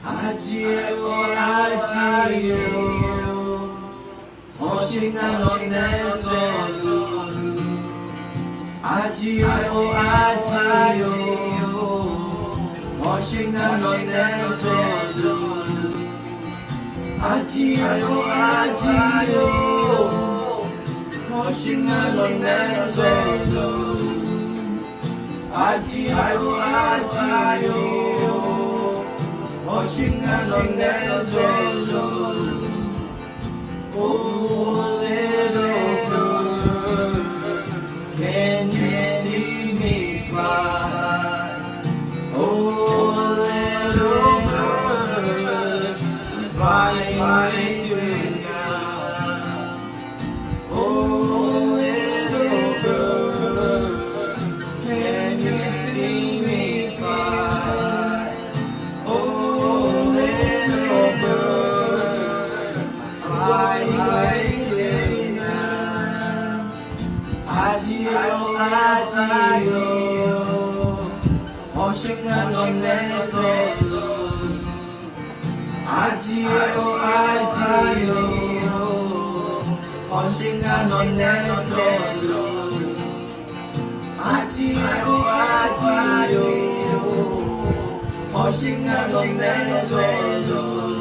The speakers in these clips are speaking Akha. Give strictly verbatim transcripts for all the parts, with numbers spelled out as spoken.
Aqjeq-or aqjeq-or, hawsher ngar lawq nae zawluf. Aqjeq-or aqjeq-or, hawsher ngar lawq nae zawluf. Aqjeq-or aqjeq-or, hawsher ngar lawq nae zawluf. Aqjeq-or aqjeq-or, hawsher ngar lawq nae zawluf. Oh, little bird, can you see me fly? Oh, little bird, I'm flying with you now. Oh, little bird, can you see me fly? Oh, little bird, fly away with me now. Aqjeq-or aqjeq-or, hawsher ngar lawq nae zawluf. Aqjeq-or aqjeq-or, hawsher ngar lawq nae zawluf. Aqjeq-or aqjeq-or, hawsher ngar lawq nae zawluf.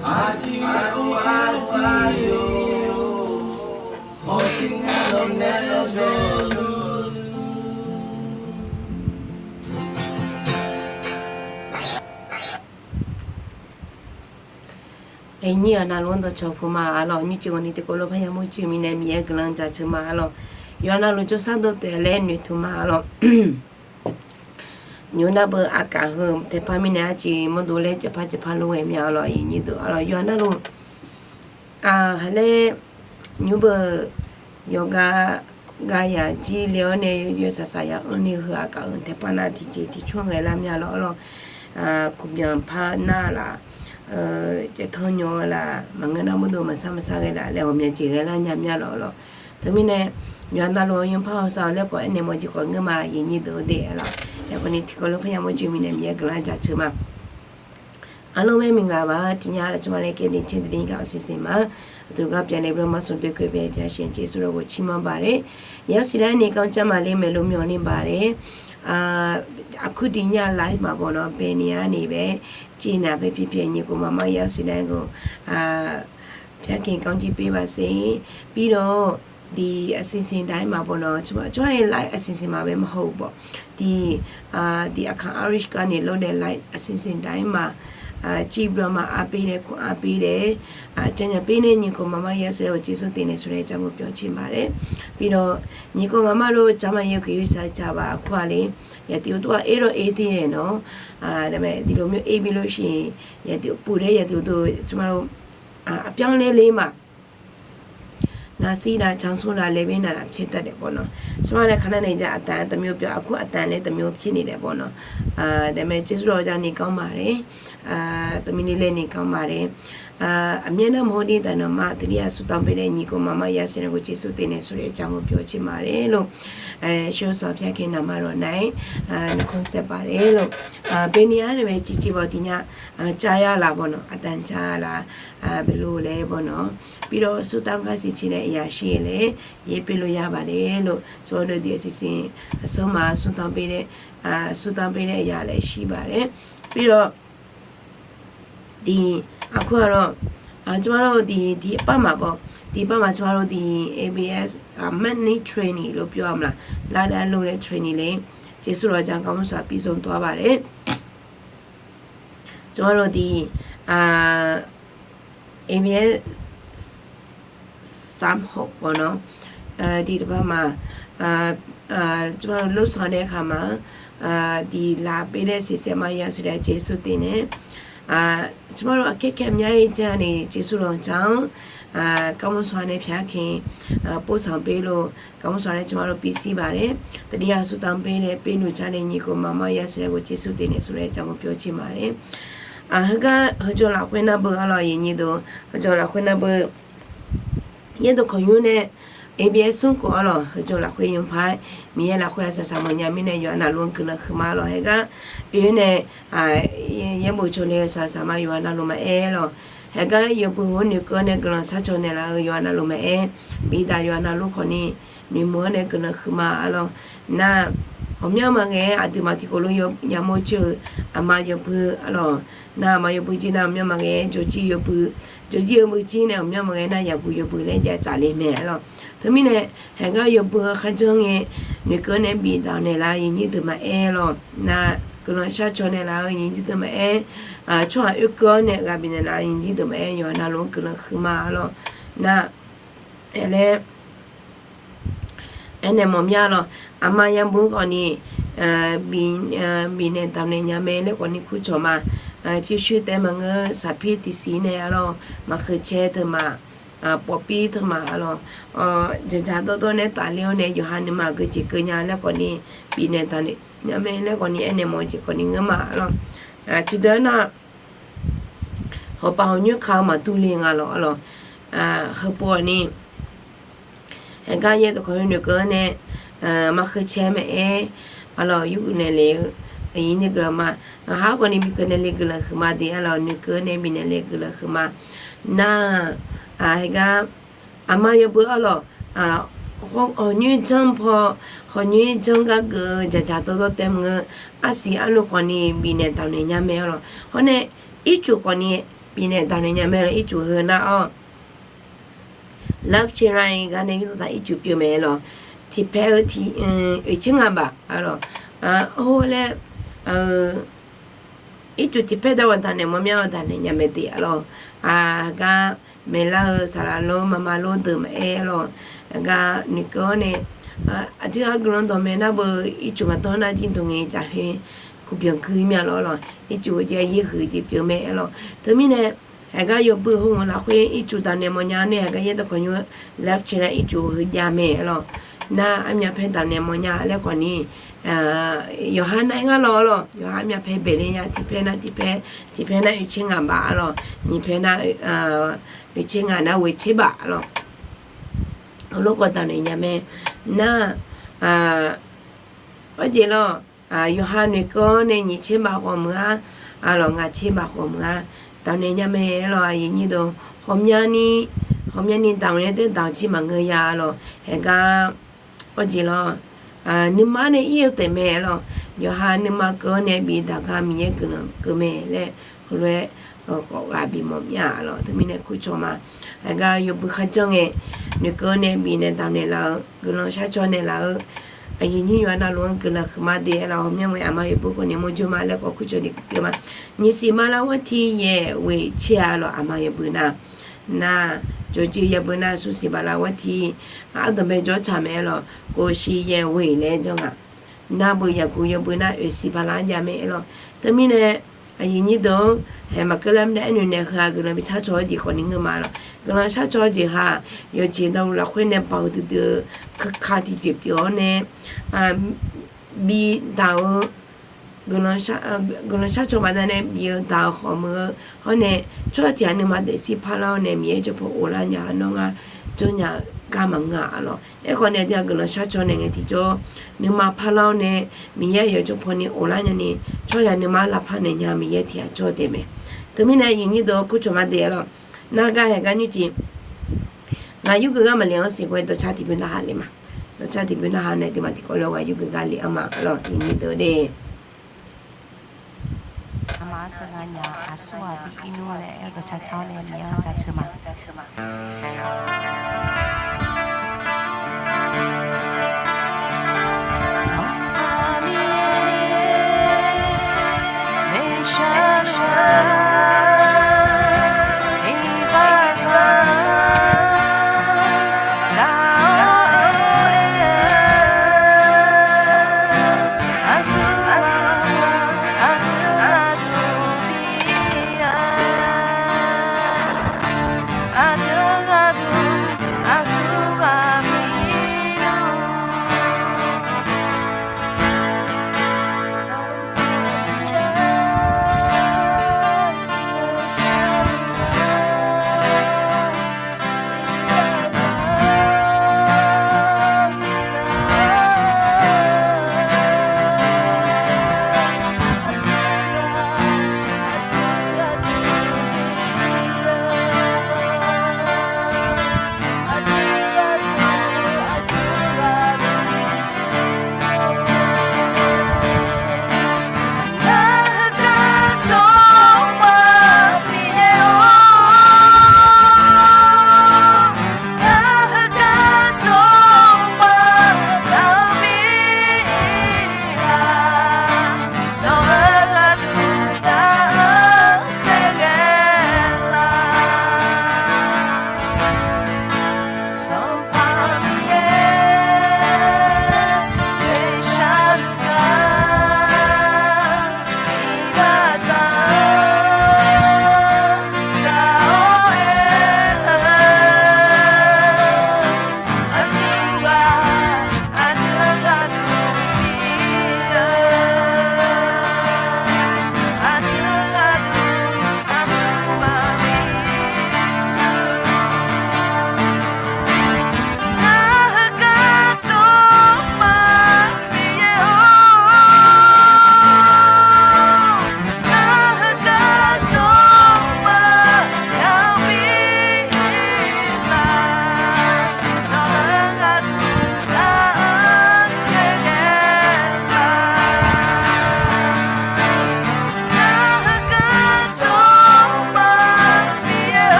Aqjeq-or aqjeq-or, hawsher ngar lawq nae zawluf. Aqnyir-aq, navluf-anr dawqcawq puq ma arlawq. Nymrcif ghawqni tiqkawv lof parya mawrcoeni nae Miqyaer guiqlanq jaceuq ma arlawq. Yawqha navluf jawrshar dawqtsoeq laer noeqtmq ma arlawq. Nymq-mr nar beu aqkaf heu taeqpar mirnae arciv mawrdo laer caevpar caevpar lof-aer mya arlawq, aqnyir deuq arlawq. Yawqha navluf aq, haq laer nymq-mr beu yawqgar gar yaq jir le-awr nae yawsaq saqyaq anr ni heu aqkaf heu taeqpar nar tiqjeq tiqcmr ghae lar mya lawq arlawq. Kuqbyanq par nar laf, caevtanr nyaw-eu laf, maqngeur nar mawrdo maqsar maqsar ghae laf laer ghawqmya jeq ghae lar nya mya lawq arlawq. Teumirnae yawqha navluf-anr yanrpar hawsav-awr laer khawf aernaeq mawr jeq khawf ngeur ma, aqnyir deuq-eu de arlawq. Yaqkawqni tiqkawv lof parya mawrcoeni nae Miqyaer guiqlanq jaceuq ma. Arlawq, แม่ မင်္ဂလာပါ, ဒီည ကျွန်မနဲ့ ကယ်တင်ခြင်းသတင်းကောင်း အစီအစဉ်မှာ အတူတကွ ပြန်လည်ပြီးတော့ မှ ဆုံတွေ့ခွင့် ပေးတဲ့ ဘုရားရှင် ကျေးဇူးတော်ကို ချီးမွမ်းပါတယ်။ ရောက်စီတိုင်း နေကောင်းကျန်းမာလိမ့်မယ်လို့ မျှော်လင့်ပါတယ်။ အာ, အခု ဒီည live မှာပေါ့နော်, ဘယ်နေရာကနေပဲ ကြည့်နေပဲဖြစ်ဖြစ် ညီကိုမောင်မောင် ရောက်စီတိုင်းကို အာ, ဘုရားခင် ကောင်းချီးပေးပါစေ။ ပြီးတော့ ဒီအစီအစဉ်တိုင်းမှာပေါ့နော်, ကျွန်မ, ကျွန်မရဲ့ live အစီအစဉ်မှာပဲမဟုတ်ဘူးပေါ့, ဒီ, အာ, ဒီအခါ Irish ကနေ လုပ်တဲ့ live အစီအစဉ်တိုင်းမှာ, အာ, ကြည့်ပြီးတော့မှ အားပေးတဲ့, ခွန်အားပေးတဲ့, အာ, အကြံဉာဏ်ပေးတဲ့ ညီကိုမောင်မောင် ရောက်စီတိုင်းကို ကျေးဇူးတင်တယ်ဆိုတဲ့အကြောင်းကို ပြောချင်ပါတယ်။ ပြီးတော့ ညီကိုမောင်မောင်တို့ ကျန်းမာရေးကို ဂရုစိုက်ကြပါ။ အခုကလေ, ရာသီဥတုက အေးတော့အေးသေးတယ်နော်. အာ, ဒါပေမဲ့ ဒီလိုမျိုး အေးပြီးလို့ရှိရင် ရာသီဥတု, ပူတဲ့ရာသီဥတု, ကျွန်မတို့, အာ, အပြောင်းအလဲလေးမှာ နှာစေးတာ, ချောင်းဆိုးတာ, လည်ပင်းနာတာ ဖြစ်တတ်တယ်ပေါ့နော်. ကျွန်မလည်း ခဏနေကျ အသံတစ်မျိုးပြော, အခု အသံလည်းတစ်မျိုး ဖြစ်နေတယ်ပေါ့နော်. အာ, ဒါပေမဲ့ ကျေးဇူးတော်ကြောင့် နေကောင်းပါတယ်. အာ, တစ်မံနစ်လည်း နေကောင်းပါတယ်. အာ, အမျက်နှာမဟုတ်သည့်တိုင်တောင်မှ သတိရဆုတောင်းပေးတဲ့ ညီကိုမောင်မောင် ရောက်စီတိုင်းကို ကျေးဇူးတင်တယ်ဆိုတဲ့အကြောင်းကို ပြောချင်ပါတယ်လို့, အဲ, ရှေးစွာဘုရားခင်နာမတော်၌, အာ, နှုတ်ခွန်းဆက်ပါတယ်လို့, အာ, ဘယ်နေရာကနေပဲ ကြည့်ကြည့်ပေါ့, ဒီည, အာ, ကြားရလားပေါ့နော်, အသံကြားရလား, အာ, ဘယ်လိုလဲပေါ့နော်. ပြီးတော့ ဆုတောင်းကမ်းစင်ချင်တဲ့အရာရှိရင်လည်း ရေးပေးလို့ရပါတယ်လို့, ကျွန်တော်တို့ ဒီအစီအစဉ်အဆုံးမှာ ဆုတောင်းပေးတဲ့, အာ, ဆုတောင်းပေးတဲ့အရာလည်း ရှိပါတယ်. ပြီးတော့ ဒီ, အခုကတော့, အာ, ကျွန်တော်တို့ ဒီ, ဒီအပတ်မှာပေါ့, ဒီအပတ်မှာ ကျွန်တော်တို့ ဒီ ABS, အာ, Money Training လို့ပြောရမလား, လတိုင်းလုပ်တဲ့ training လေး, ကျေးဇူးတော်ကြောင့် ကောင်းမွန်စွာ ပြီးဆုံးသွားပါတယ်. ကျွန်တော်တို့ ဒီ, အာ, ABS စမ်းဟုတ်ပေါ့နော်, အာ, ဒီတစ်ပတ်မှာ, အာ, အာ, ကျွန်တော်တို့ လုပ်ဆောင်တဲ့အခါမှာ, အာ, ဒီလာပေးတဲ့ ဆရာမကြီး ဆိုတဲ့ ကျေးဇူးတင်တယ်. အာ, ကျွန်တော်တို့ အခက်အခဲ အများကြီးကြားနေ ကျေးဇူးတော်ကြောင့်, အာ, ကောင်းမွန်စွာနဲ့ ဘုရားခင်, အာ, ပို့ဆောင်ပေးလို့, ကောင်းမွန်စွာနဲ့ ကျွန်တော်တို့ ပြီးစီးပါတယ်. တတိယ ဆုတောင်းပေးတဲ့, ပေးလှူကြတဲ့ ညီကိုမောင်မောင် ရရှိတဲ့ကို ကျေးဇူးတင်တယ်ဆိုတဲ့အကြောင်းကို ပြောချင်ပါတယ်. အာ, ဟက, ဟကလခွေနဘုအလီယညိဒို, ဟကလခွေနဘု, ယဲဒို ခညူနဲ, Abs smr khof arlawq, heujeq lafkhoer yawpar-aer Miqyaer lafkhoer-aq saqsaq mawfnya mirnae yawqha navluf-anr guiqlanq huiqma arlawq. Haeqgar oe-eu nae yaerbof cawle-eu saqsaq ma yawqha navluf maqaer lawq. Haeqgar yawbui hawr noeqkeuv-anr nae guiqlanq sharcaw naeqlaf-eu yawqha navluf maqaer, bidaq yawqha navluf khawfni noeqmuiq-anr nae guiqlanq huiqma arlawq. Nar, ghawqmyanr maqghae-aer aqduimaf tiqkawv lof yamawr coer-eu aqma yawbui arlawq. Nar, aqma yawbui jir nar ghawqmyanr maqghae-aer jawrjir yawbui, jawrjir yawbui jir nae ghawqmyanr maqghae nar yaqguq yawbui laer jav tsafle mae arlawq. Teumirnae, haeqgar yawbui-eu kharjanr ngae noeqkeuv-anr nae bidaq naeqlaf-eu aqyuif nyir deuq maqaer lawq. Nar, guiqlanq sharcaw naeqlaf-eu aqyuif nyir deuq maqaer, tsawrhaq oerkeuv-anr naeqlaf bifnaeq laf-eu aqyuif nyir deuq maqaer yawqha navluf-anr guiqlanq huiqma arlawq. Nar, aer laer aernaeq mawf mya lawq. Aqma yabui khawfni bifnaeq damqnaeq nya mae laer khawfni kurcawq ma. Pyurshuir taef maqngeur, saqpir tiqsiq nae arlawq, maqkheuq cae teumaf, pawfpir teumaf arlawq, dzaqdzaq dawrdawr nae tafler-awr nae yawqha nuima geujeq keuv nya laer khawfni bifnaeq damqnaeq nya mae laer khawfni aernaeq mawf-eu jeq khawfni ngeur ma arlawq. Tiqdeuq-aer nar, hawpaf hawqnyoer ka-eu maqdur le nga lawq arlawq. Heupov-awq ni, haeqgar yaerdawq khawf noeqkeuv-anr nae maqkheuq cae maqaer arlawq, yurgeuf naeqle-eu aqyuif nyir guiqlanq ma. Ngaqha khawfni bikeuv naeqle guiqlanq huiqma de arlawq, noeqkeuv-anr nae bifnaeq le guiqlanq huiqma. Nar, haeqgar aqma yawbui arlawq, hawqnyoer janr paw, hawqnyoer janr gar geuf-eu dzaqdzaq dawrdawr taef maqngeur, arsiq arluf khawfni bifnaeq damqnaeq nya mae arlawq. Hawr nae ircuf khawfni bifnaeq damqnaeq nya mae arlawq, ircuf heu nar-awr love caer-a gar nae yurdawq taq ircuf pyeuf mae lawq. Tiqpaer-eu tiq oeq caer ngaq baf arlawq. Hawr laer ircuf tiqpaer dawq-aq damqnaeq mawf mya-awr damqnaeq nya mae de arlawq. Gar maeqlar-eu saqlaq lor maqma lor deuq maqaer arlawq. Gar noeqkeuv-awr nae aqdui ghaq guiqlanq dawqmaeq nar beu ircuf maqdawr nar jir dawq ngae jaqkhoer kuqbyanq gui mya lawq arlawq. Ircuf-eu jeq yaer huiq jeq pyeuf mae arlawq. Teumirnae, haeqgar yawbui hawmawf lafkhoer ircuf damqnaeq mawfnya nae haeqgar yaerdawq khawf nymr love caer-a ircuf heujav mae arlawq. Nar armyavpaer damqnaeq mawfnya laer khawfni yawqha nar-aer ngar lawq arlawq. Yawqha armyavpaer baeqle nya, tiqpaer nar tiqpaer, tiqpaer nar oeq caer ngaq baf arlawq, nyiqpaer nar oeq caer ngaq nar ghoeq caer baf arlawq. Heulof khawf damqnaeq nya mae. Nar, arjeq lawq, yawqha noeqkeuv-awr nae nyiq caer baf khawf meuq-ar, arlawq ngaq caer baf khawf meuq-ar, damqnaeq nya mae arlawq. Aqyuif nyir deuq, ghawqmyani, ghawqmyani damq nae taer damq jir maqngeur ya arlawq. Haeqgar arjeq lawq, nuima nae ir-eu taef mae arlawq. Yawqha nuima keuv-awr nae bidaq gar Miqyaer guiqlanq keuv mae laer heulof-aer khawf ghaq bimawf mya arlawq. Teumirnae kurcawq ma. Haeqgar yawbui kharjanr ngae noeqkeuv-awr nae bifnaeq damqnaeq laf-eu guiqlanq sharcaw naeqlaf-eu aqyuif nyir yawqha navluf-anr guiqlanq huiqma de arlawq. Ghawqmyanr ngae aqma yawbui khawfni mawrjawr ma laer khawf kurcawq ni pyeuf ma. Nyiqsiq bala war tiq yaeq ghoeq caer-a arlawq. Aqma yawbui nar, nar, jawrjir yawbui nar smrsiq bala war tiq ardanqbae jawr tsaq mae arlawq. Kof siq yaeq ghoeq laer janr nga. Nar beu yaqguq yawbui nar oeqsiq bala-anr jav mae arlawq. Teumirnae aqyuif nyir deuq-anr haeq maqkeuv lar mirnae aernaeq nae heu-aq guiqlanq bi sharcaw-eu jeq khawfni ngeur ma arlawq. Guiqlanq sharcaw-eu jeq haq yawqjeq navluf lafkhoer nae baoq duidui-eu keuka tiqjeq pyeuf-awr nae bidaq-eu guiqlanq sharcaw baqdanae bif-eu daq-eu khawf meuq-eu hawr nae tsawrhaq tiq ghaq nuima daefzir parlar-awr nae Miqyaer jawrpaw ghoflar nya-eu nawr ngar janrnya-eu gar maqngeur-a arlawq. Aerkhawf nae aqdui-aq guiqlanq sharcaw naeq ngae tiqjawr nuima parlar-awr nae Miqyaer aqyawf jawrpaw ni ghoflar nyani tsawrhaq nuima lavpar naeq nya Miqyaer tiq ghaq jawr-eu taef mae. Teumirnae aqyuif nyir deuq kurcawq ma de arlawq. Nar gar haeqgar nymrjeq ngaq yurgeuf gar maqle-anr siq khoer dawqcar tiqbymr narhaq le ma. Dawqcar tiqbymr narhaq nae aqduimaf tiqkawv lof-aer ngaq yurgeuf gar le-anr ma arlawq. Aqyuif nyir deuq de. Aqma-anr teunav nya aqsur ghaq bi ir nmr laer aer-eu dawqcar car-awr nae Miqyaer-anr jaceuq ma.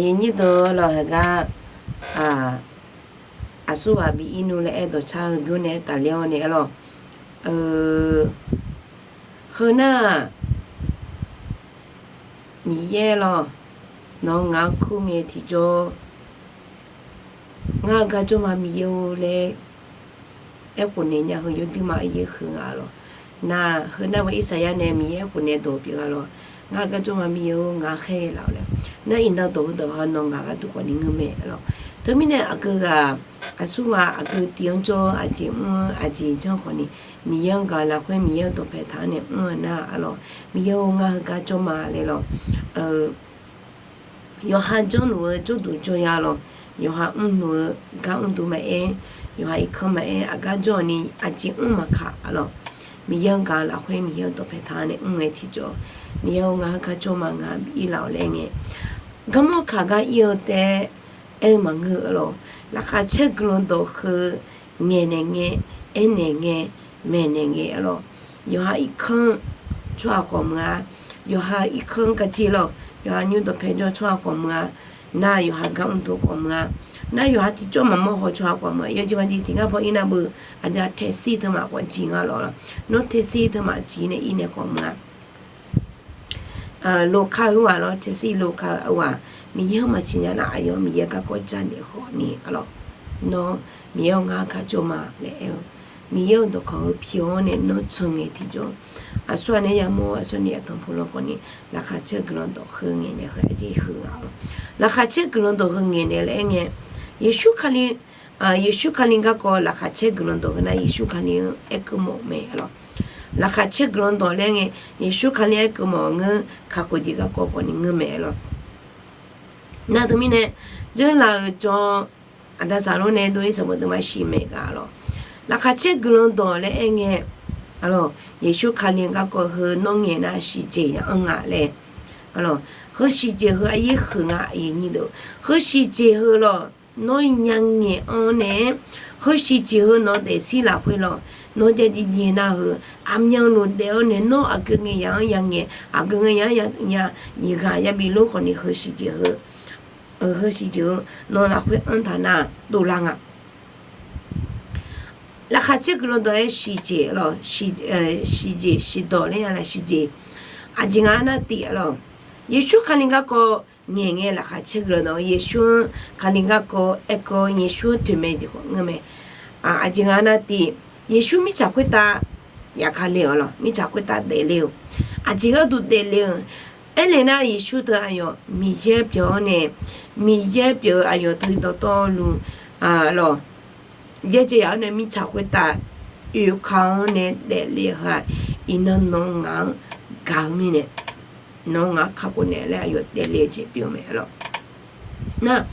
Aqnyir deuq lawq, heugar aqsurghaq bi ir nmr laer aer dawqcar-eu bymr nae aer tafler-awr nae arlawq, heu nar-aq, Miqyaer lawq, nawq-eu ngaq-anr kur ngae tiqjawr, ngar-eu garjawr ma Miqyaer-or laer aerkhof naeq nya heu yawduir ma aryaer huiq nga lawq. Nar heu nar-eu Irsaqyar nae Miqyaer aerkhof naeq dawq pyeuf-a lawq. Ngar-eu garjawr ma Miqyaer-or, ngaq-anr khaer laf-awq laer. Nar iqnan dawq heudawq ha nawq ngaq gharduq khawfni ngeur mae lawq. Teumirnae aqgeu ghaq aqsurghaq aqgeu tiv-anr jawr-eu aqjeq mr-eu aqjeq janr khawfni, Miqyaer-anr gaq-eu lafkhoer Miqyaer-eu dawqpae taq-anr nae mr-eu nar-aq lawq, Miqyaer-or, ngar heugar jawr ma laer lawq. Yawqha janrluf-eu jawrduq jawrya lawq, yawqha mrluf-eu gar mrduq maqaer, yawqha irkanr maqaer, aqgar jawr-awq ni aqjeq mr maqkaq lawq. Miqyaer-anr gaq-eu lafkhoer Miqyaer-eu dawqpae taq-anr nae mr ngae tiqjawr, Miqyaer-or, ngar heugar jawr ma, ngaq bi ir laf-awq laer ngae, garmanr kaq gar ir-eu taef aer-eu maqngeur-eu lawq. Laqkhaq caer guiqlanq dawq heu ngaeqnaeq ngae, aernaeq ngae, maeqnaeq ngae arlawq. Yawqha irkanr tsawrhaq khawf meuq-a, yawqha irkanr gaqjeq lawq, yawqha nymr dawqpae jawr tsawrhaq khawf meuq-a, nar yawqha gar mrduq khawf meuq-a, nar yawqha tiqjawr maqmawr haw tsawrhaq khawf meuq-a, yawjeq maqjeq tiq ngar paw ir nar beu, aqdui-aq taxi teumaf khawf jiq nga lawq. Nawr taxi teumaf jiq nae ir nae khawf meuq-a, loka-eu ghaq lawr, taxi loka-eu ghaq, Miqyaer-anr maqsiq nya nar, aqyawf Miqyaer garkawv janaeq khawfni arlawq, nawr Miqyaer-or, ngar heugar jawr ma laer aer-eu, Miqyaer-euq dawqkawq heu pyeuf-awr nae nawr can ngae tiqjawr, aqsur-aq nae yamawr-eu aqsur ni aqtanqpuq lan khawfni, laqkhaq caer guiqlanq dawq heu ngaeqnaeq heu aqjeq heu nga lawq. Laqkhaq caer guiqlanq dawq heu ngaeqnaeq laer aer ngae, Yeqsur Kali Yeqsur Kali garkawv laqkhaq caer guiqlanq dawq heu nar Yeqsur Kali-anr aerkeuv mawf-eu mae lawq. Laqkhaq caer guiqlanq dawq laer ngae, Yeqsur Kali-anr aerkeuv mawf-eu ngeur, kakhof jeq garkawv khawfni ngeur mae lawq. Nar teumirnae, dzeurlaf-euq jawr, aqda saqlor nae dov-ir sanqbof deuq maqsiq maeq gaq lawq. Laqkhaq caer guiqlanq dawq laer aer ngae, arlawq, Yeqsur Kali garkawv heu nawr ngaeq nar siqjeq ya anr nga laer, arlawq, heu siqjeq heu aryaer huiq nga, aqyuif nyir deuq, heu siqjeq heu lawq, nawr ya ngaeq anr nae, heu siqjeq heu nawq daefzir lafkhoer lawq, nawr jav jiv jaev nar heu, aqmyanluf daef-awr nae nawr aqgeu ngae ya-anr ya ngaeq, aqgeu ngae ya-anr ya, ya, iqghaq ya bif lor khawfni heu siqjeq heu, heu siqjeq heu nawq lafkhoer anr taq nar dovlar nga. Laqkhaq caer guiqlanq dawq-aer siqjeq lawq, siqjeq siqdawq laer ya laf siqjeq. Aqjeq nga nar tif-a lawq. Yeqsur Kali garkawv ngaeq ngae laqkhaq caer guiqlanq dawq-eu Yeqsur-anr Kali garkawv aerkawv Yeqsur-anr toeqmae jeq khawf ngeur mae. Aqjeq nga nar tif, Yeqsur mirtsaq khoertav yaf ka le-awq lawq, mirtsaq khoertav daefle-eu. Aqjeq gharduq daefle-eu, aerle nar Yeqsur teu aqyawf Miqyaer pyeuf-awr nae, Miqyaer pyeuf-eu aqyawf teu dawqtawvluf lawq, jaerjaev yaf-awr nae mirtsaq khoertav oeka-awr nae daefle-eu heu-aq, iqnan nawq-eu ngaq-anr gaq-eu mirnae, nawq-eu ngaq-anr kakhof naeq laer aqyawf daefle-eu jeq pyeuf-eu mae lawq. Nar,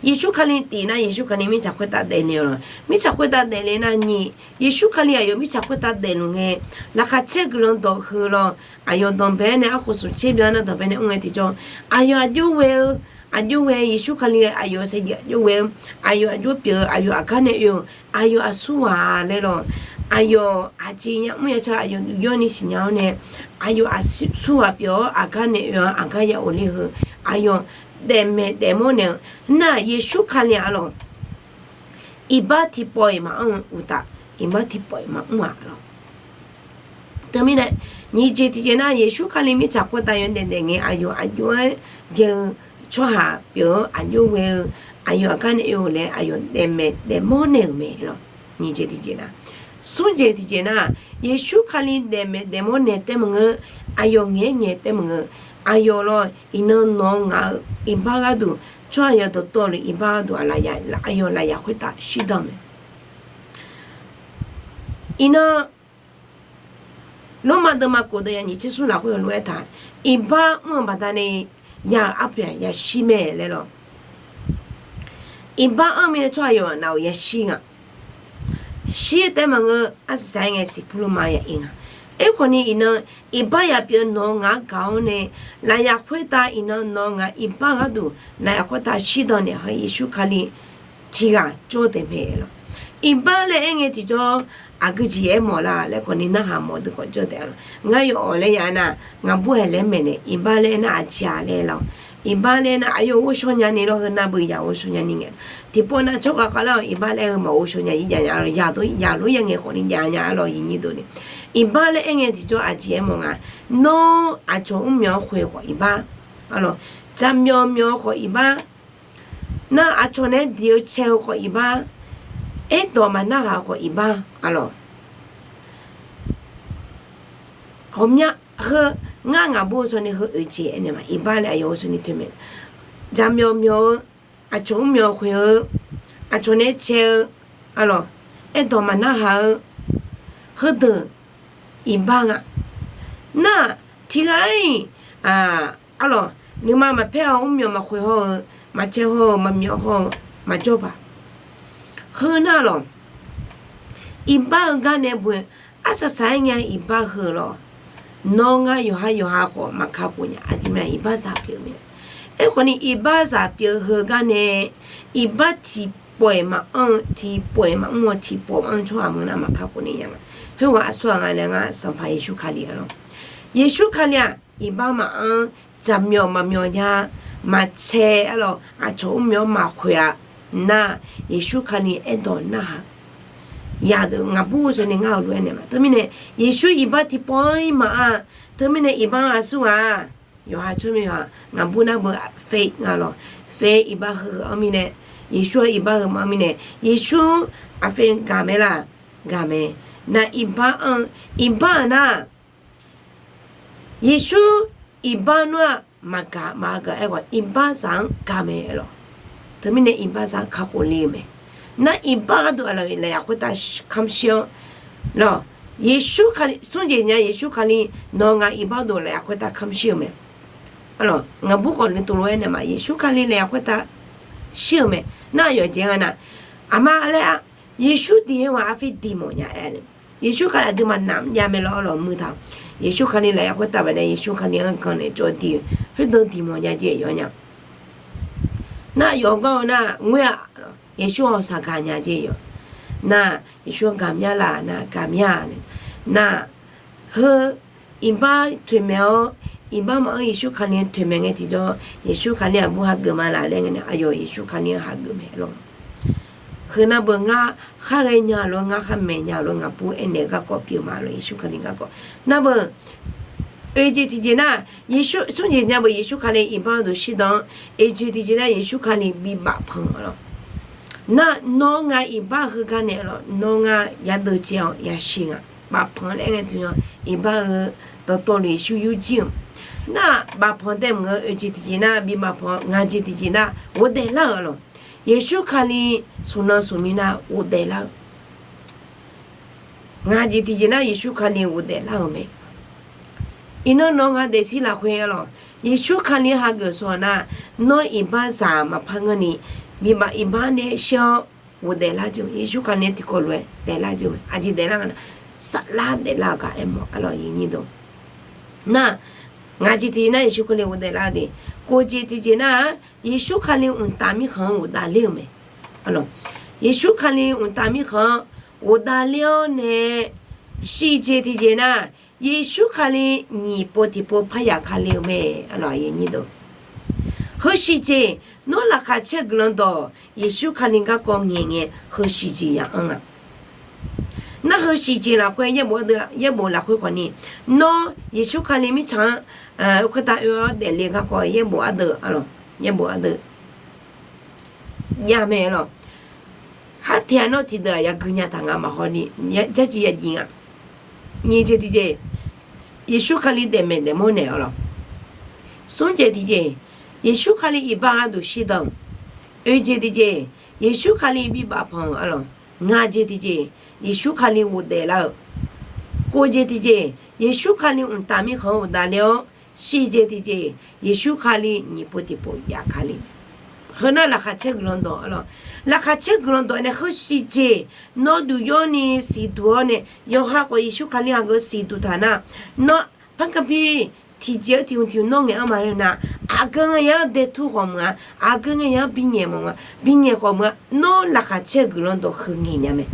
Yeqsur Kali tif nar Yeqsur Kali mirtsaq khoertav daefle-eu lawq. Mirtsaq khoertav daefle nar nyiq, Yeqsur Kali aqyawf mirtsaq khoertav daefluf ngae, laqkhaq caer guiqlanq dawq heu lawq, aqyawf danqbae-aer nae arkhof smq tser byan nar danqbae nae mr ngae tiqjawr, aqyawf aqjox ghae-eu, aqjox ghae Yeqsur Kali aqyawf saevdzeuf aqjox ghae-eu, aqyawf aqjox pyeuf-eu, aqyawf aqgar nae oe-eu, aqyawf aqsurghaq laer lawq, aqyawf aqjeq yamr yaca aqyawf duq yawrni siqnya-awr nae, aqyawf aqsurghaq pyeuf-awr aqgar nae oe-anr aqgar ya ghofler heu, aqyawf daefmaeq daefmawr naeq-eu nar Yeqsur Kali-aq lawq, iqbax tiqpawf-iq maqanr-eu uqtaf, iqbax tiqpawf-iq maqmr-aq lawq. Teumirnae, nyiq jeq tiqjeq nar Yeqsur Kali mirtsaq khoertav yawdaef daef ngae aqyawf aqjox-aer ghae-eu tsawrhaq pyeuf-awr aqjox ghae-eu, aqyawf aqgar nae oe-euq laer aqyawf daefmaeq daefmawr naeq-euq mae lawq. Nyiq jeq tiqjeq nar, smr jeq tiqjeq nar, Yeqsur Kali daefmaeq daefmawr naeq taef maqngeur, aqyawf ngaeq-aer ngaeq taef maqngeur, aqyawf lawq iqnan nawq-eu ngaq-eu iqbax gharduq, tsawrhaq yawqdawq tawvluf iqbax gharduq aqyawf lafyaq khoertav shirdan mae. Iqnan, Lormav deuvma kof deuq ya nyiq tser smr lafkhoer heulof-aer taq, iqbax mr-eu baqdanae ya-euq arpoeq-aq yashir mae laer lawq. Iqbax anr-eu mirnae tsawrhaq yawqghaq navluf yashir nga. Shir taef maqngeur, arsiq saq-aer ngae siqpur lormav ya ir nga. Aerkhawfni iqnan, iqbax yaf pyeuf nawq-eu ngaq-anr gaq-awr nae, lafyaq khoertav iqnan nawq-eu ngaq iqbax gharduq lafyaq khoertav shirdan naeq-eu Yeqsur Kali tiqghaq jawr taef mae lawq. Iqbax laer aer ngae tiqjawr, aqgeu jeq aer mawf la laer khawfni narhaq mawf dui khawf jawr taef-a lawq. Ngar yawawq laer ya nar, ngaqbur haeq laer maeqnaeq iqbax laer aer nar aqjeq-a laer lawq. Iqbax laer nar aqyawf ghovshaw nyani lawr, heu nar beu yaq ghovshaw nyani ngae. Tiqpov nar tsawrhaq khavlar-awq iqbax laer heu maqghovshaw nya-ir jav nya-a lawr, yaq lof yaq lof yar ngae khawfni jav nya-a lawr, iqnyir deuq ni. Iqbax laer aer ngae tiqjawr aqjeq aermawf nga. Nawr aqcawq mrmyawq-anr khoeq khawf iqbax, arlawq, jaqmyawf myawf-eu khawf iqbax, nar aqcawq naeq-aer diq-eu cae-eu khawf iqbax, aerdawq maqnarhaq-eu khawf iqbax, arlawq. Ghawqmya heu ngar ngaqbur-eu sawni heu oeq jeq aernaeq ma, iqbax laer aqyawf ghovshaw ni toeqmaeq. Jaqmyawf myawf-eu, aqcawq mrmyawq khoeq-eu, aqcawq naeq-aer cae-eu, arlawq, aerdawq maqnarhaq-eu, heudeuq iqbax nga. Nar tiqghaq-iq, arlawq, nuima maqpaer-awr mrmyawq maqkhoeq hawr-eu, maqcae hawr-eu, maqmyawf hawr-eu, maqjawr paq. Heu nar lawq, iqbax-eu gar nae boe, arsaq saq-aer ngae iqbax heu lawq. Nawr ngar yawqha yawqha khawf maqkakhof nya, aqjeq mirnae iqbaxzaq pyeuf-eu mirnae. Aerkhawfni iqbaxzaq pyeuf-eu heugar nae, iqbax tiqpawf-iq maqanr-eu, tiqpawf-iq maqmr-eu, tiqpawf maqanr-eu tsawrhaq meuq nar maqkakhof ni nya nga. Khoerghaq aqsurghaq nga nae ngar Sanqpaq Yeqsur Kali-a lawq. Yeqsur Kali-aq iqbax maqanr, jaqmyawf maqmyawf nya, maqcae, arlawq, aqcawq mrmyawf-anr maqkhoeq-a. Nar Yeqsur Kali aerdawq narhaq. Yaqdeuq ngaqbur-eu sawni ngar heulof-aer naeq ma. Teumirnae Yeqsur iqbax tiqpawf-ir maqanr, teumirnae iqbax-anr aqsurghaq yawqha tsawrmyanr yawqha ngaqbur nar beu faith nga lawq. Faith iqbax heu-anr mirnae, Yeqsur-anr iqbax heu maqanr mirnae, Yeqsur aqfae gaq mae laq, gaq mae. Nar iqbax anr, iqbax-aq nar Yeqsur iqbax nar-aq maqgaq maqgaq aerkhawf iqbaxzaq-anr gaq mae lawq. Teumirnae iqbaxzaq-anr kakhof le-eu mae. Nar iqbax gharduq aqlaf lafyaq khoertav kamq shir-awr lawq. Yeqsur Kali smr jeq nya Yeqsur Kali nawq ngaq iqbax gharduq lafyaq khoertav kamq shir-eu mae. Arlawq ngaqbur khawf nuituvlof-aer naeq ma Yeqsur Kali lafyaq khoertav shir-eu mae. Nar aqyawf jeq nga nar, aqma laer-a, Yeqsur diq-eu ghaq arfir diq mawf nya-aer le. Yeqsur Kali aqduimaf navmr jav mae lawr, arlawq muiq taq. Yeqsur Kali lafyaq khoertav baqdanae Yeqsur Kali-anr gannaeq cawv diq-eu khoerdeuq diq mawf nya jeq yawr nya. Nar yawqgar-eu nar ngoer-aq, Yeqsur-anr saq gaq nya jeq yawr. Nar Yeqsur-anr gaq mya laf nar gaq mya. Nar heu iqbax toeqmaeq-awr, iqbax maqanr Yeqsur Kali toeqmaeq ngae tiqjawr Yeqsur Kali aqbur hageuf ma laf laer ngae nae aqyawf Yeqsur Kali-anr hageuf mae lawq. Heu nar beu ngar khar ghae nya lawr, ngar khar maeq nya lawr, ngaqbur aernaeq-eu garkawv pyeuf ma lawq, Yeqsur Kali garkawv. Nar beu oeq jeq tiqjeq nar, Yeqsur smr jeq nya beu Yeqsur Kali iqbax gharduq shirdan-anr, oeq jeq tiqjeq nar Yeqsur Kali bibaf panq-a lawq. Nar nawr ngar iqbax heugar nae lawq, nawr ngar yadeuv caev-awr yashir nga. Bafpanq laer aer ngae tiqnan iqbax-eu dawqtawvluf Yeqsur yurjir-euq. Nar bafpanq tae mq-eu oeq jeq tiqjeq nar bibaf panq-awr, ngaq jeq tiqjeq nar ghofdaef lar-euq lawq. Yeqsur Kali smq nan smq mir nar ghofdaef lar-eu. Ngaq jeq tiqjeq nar Yeqsur Kali ghofdaef lar-euq mae. Iqnan nawr ngaq daefzir lafkhoer-a lawq, Yeqsur Kali hageuf sawq nar, nawr iqbaxzaq maqpar ngeurni, bibaf iqbax nae shir-awr ghofdaef lar jeuq, Yeqsur Kali tiqkawv lof-aer daeflar jeuq mae. Aqjeq daeflar nga nar, saflar daeflar-eu gar aermawf-a lawq, iqnyir deuq. Nar ngaq jeq tiqjeq nar Yeqsur Kali ghofdaef lar-eu de. Kof jeq tiqjeq nar-aq, Yeqsur Kali mqtav mirkhanq-anr ghofdaef ler-eu mae. Yeqsur Kali mqtav mirkhanq-anr ghofdaef ler-awr nae, shif jeq tiqjeq nar, Yeqsur Kali nyiq pov tiqpov parya kale-eu mae. Heushif jeq, nawr laqkhaq caer guiqlanq dawq Yeqsur Kali garkawv ngaeq ngae, heushif jeq ya anr nga. Nar heushif jeq lafkhoer yaerbof ardeuv, yaerbof lafkhoer khawfni, nawr Yeqsur Kali mirtsaq-anr khoertav oe-awr daefle garkawv yaerbof ardeuv-a lawq, yaerbof ardeuv jav mae-a lawq. Har tiq ghaq nawr tiqdeuq-aq yagui nya taq nga maqhaw ni, jarciv yajif nga. Nyiq jeq tiqjeq, Yeqsur Kali daefmaeq daefmawr naeq-a lawq. Smr jeq tiqjeq, Yeqsur Kali iqbax gharduq shirdan-euq. Oeq jeq tiqjeq, Yeqsur Kali bibaf panq-a lawq. Ngaq jeq tiqjeq, Yeqsur Kali ghofdaef lar-eu. Kof jeq tiqjeq, Yeqsur Kali mqtav mirkhanq-anr ghofdaef ler-awr, shif jeq tiqjeq, Yeqsur Kali nyiq pov tiqpov ya kale. Heu nar laqkhaq caer guiqlanq dawq-a lawq. Laqkhaq caer guiqlanq dawq nae heushif jeq, nawr duq yawrni siqduq-awr nae, yawqha khawf Yeqsur Kali hageuf siqduq taq nar, nawr par kabi tiqjeq-eu tiq hmq tiq hmq nawr ngaeq-anr maqaer nar, aqgeu ngae ya-anr daetur khawf meuq-a, aqgeu ngae ya-anr binyaeq mawf nga, binyaeq khawf meuq-a, nawr laqkhaq caer guiqlanq dawq heu ngaeq nya mae.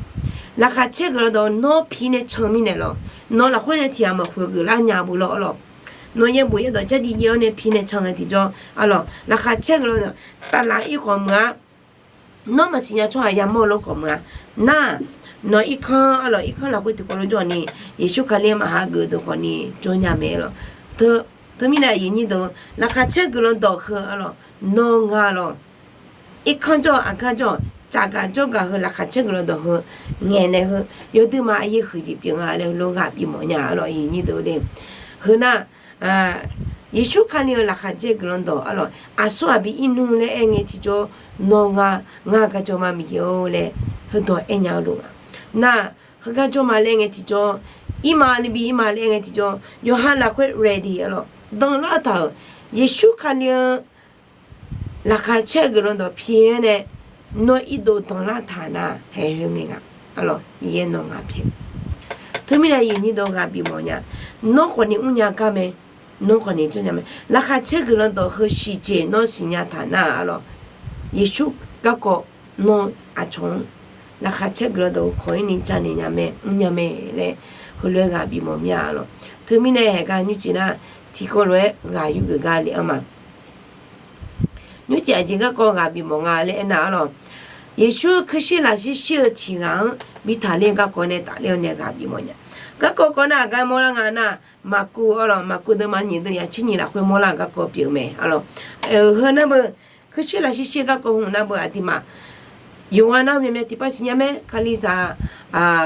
Laqkhaq caer guiqlanq dawq nawr pi nae can mirnae lawq, nawq lafkhoer nae tiq ghaq maqkhoeq geuflar nya beu lawr-a lawq. Nawr yaerbof yaerdawq jar jiv jiv-awr nae pi nae can ngae tiqjawr, arlawq, laqkhaq caer guiqlanq dawq taflaf ir khawf meuq-a. Nawr maqsiq nya tsawrhaq yamawr-eu lof khawf meuq-a. Nar, nawq irkanr, arlawq, irkanr lafkhoer tiqkawv lof jawr ni, Yeqsur Kali-anr maqha geuf deuq khawf ni jawr nya mae, arlawq. Teumirnae aqyuif nyir deuq, laqkhaq caer guiqlanq dawq heu, arlawq, nawr nga, arlawq, irkanr jawr-eu aqgar jawr-eu, tsafgaq jawrgaq heu laqkhaq caer guiqlanq dawq heu ngaeqnaeq heu yawduima aryaer huiqjeq pyeuf nga laer heulof ghaq bifmawf nya, arlawq, aqyuif nyir deuq de. Heu nar, Yeqsur Kali-euq laqkhaq caer guiqlanq dawq, arlawq, aqsur aqbi ir nmr laer aer ngae tiqjawr, nawr nga, ngar garjawr ma Miqyaer-or laer heudawq aer nya-eu lof nga. Nar, heugar jawr ma laer aer ngae tiqjawr, ir ma laer bi ir ma laer aer ngae tiqjawr, yawqha lafkhoer ready, arlawq, danlar taq-euq Yeqsur Kali-eu laqkhaq caer guiqlanq dawq pi-aer nae, nawr irdov danlar taq nar haeq heu ngae nga, arlawq, Miqyaer nawr nga pyaeq. Teumirnae aqyuif nyir deuq ghaq bifmawf nya, nawr khawf ni mrnya gar mae, nawr khawf ni janrnya mae. Laqkhaq caer guiqlanq dawq heu siqjeq nawr siqnya taq nar, arlawq, Yeqsur garkawv nawr aqcawq-anr laqkhaq caer guiqlanq dawq heu khawf-ir ni janaeq nya mae, mrnya mae laer heulof-aer ghaq bifmawf mir-a, arlawq. Teumirnae haeq gar nymrcif nar, tiqkawv lof-aer ghaq yurgeuf gar le-anr ma. Nymrcif aqjeq garkawv ghaq bifmawf nga laer aernar, arlawq, Yeqsur kuirshir lafshir shir-eu tiq ghaq-anr bi taqler-eu garkawv nae tafler-awr nae ghaq bifmawf nya. Garkawv kawv nar aqgar mawrlar nga nar, Maqkuv, arlawq, Maqkuv deuvma nyiq deuv yaqtser nyiq lafkhoer mawrlar-eu garkawv pyeuf-eu mae, arlawq. Heu nar beu, kuirshir lafshir shir-eu garkawv hmq nar beu aqduimaf yawqghaq nar-eu myavmyav tiqpav siqnya mae, Kalizaq,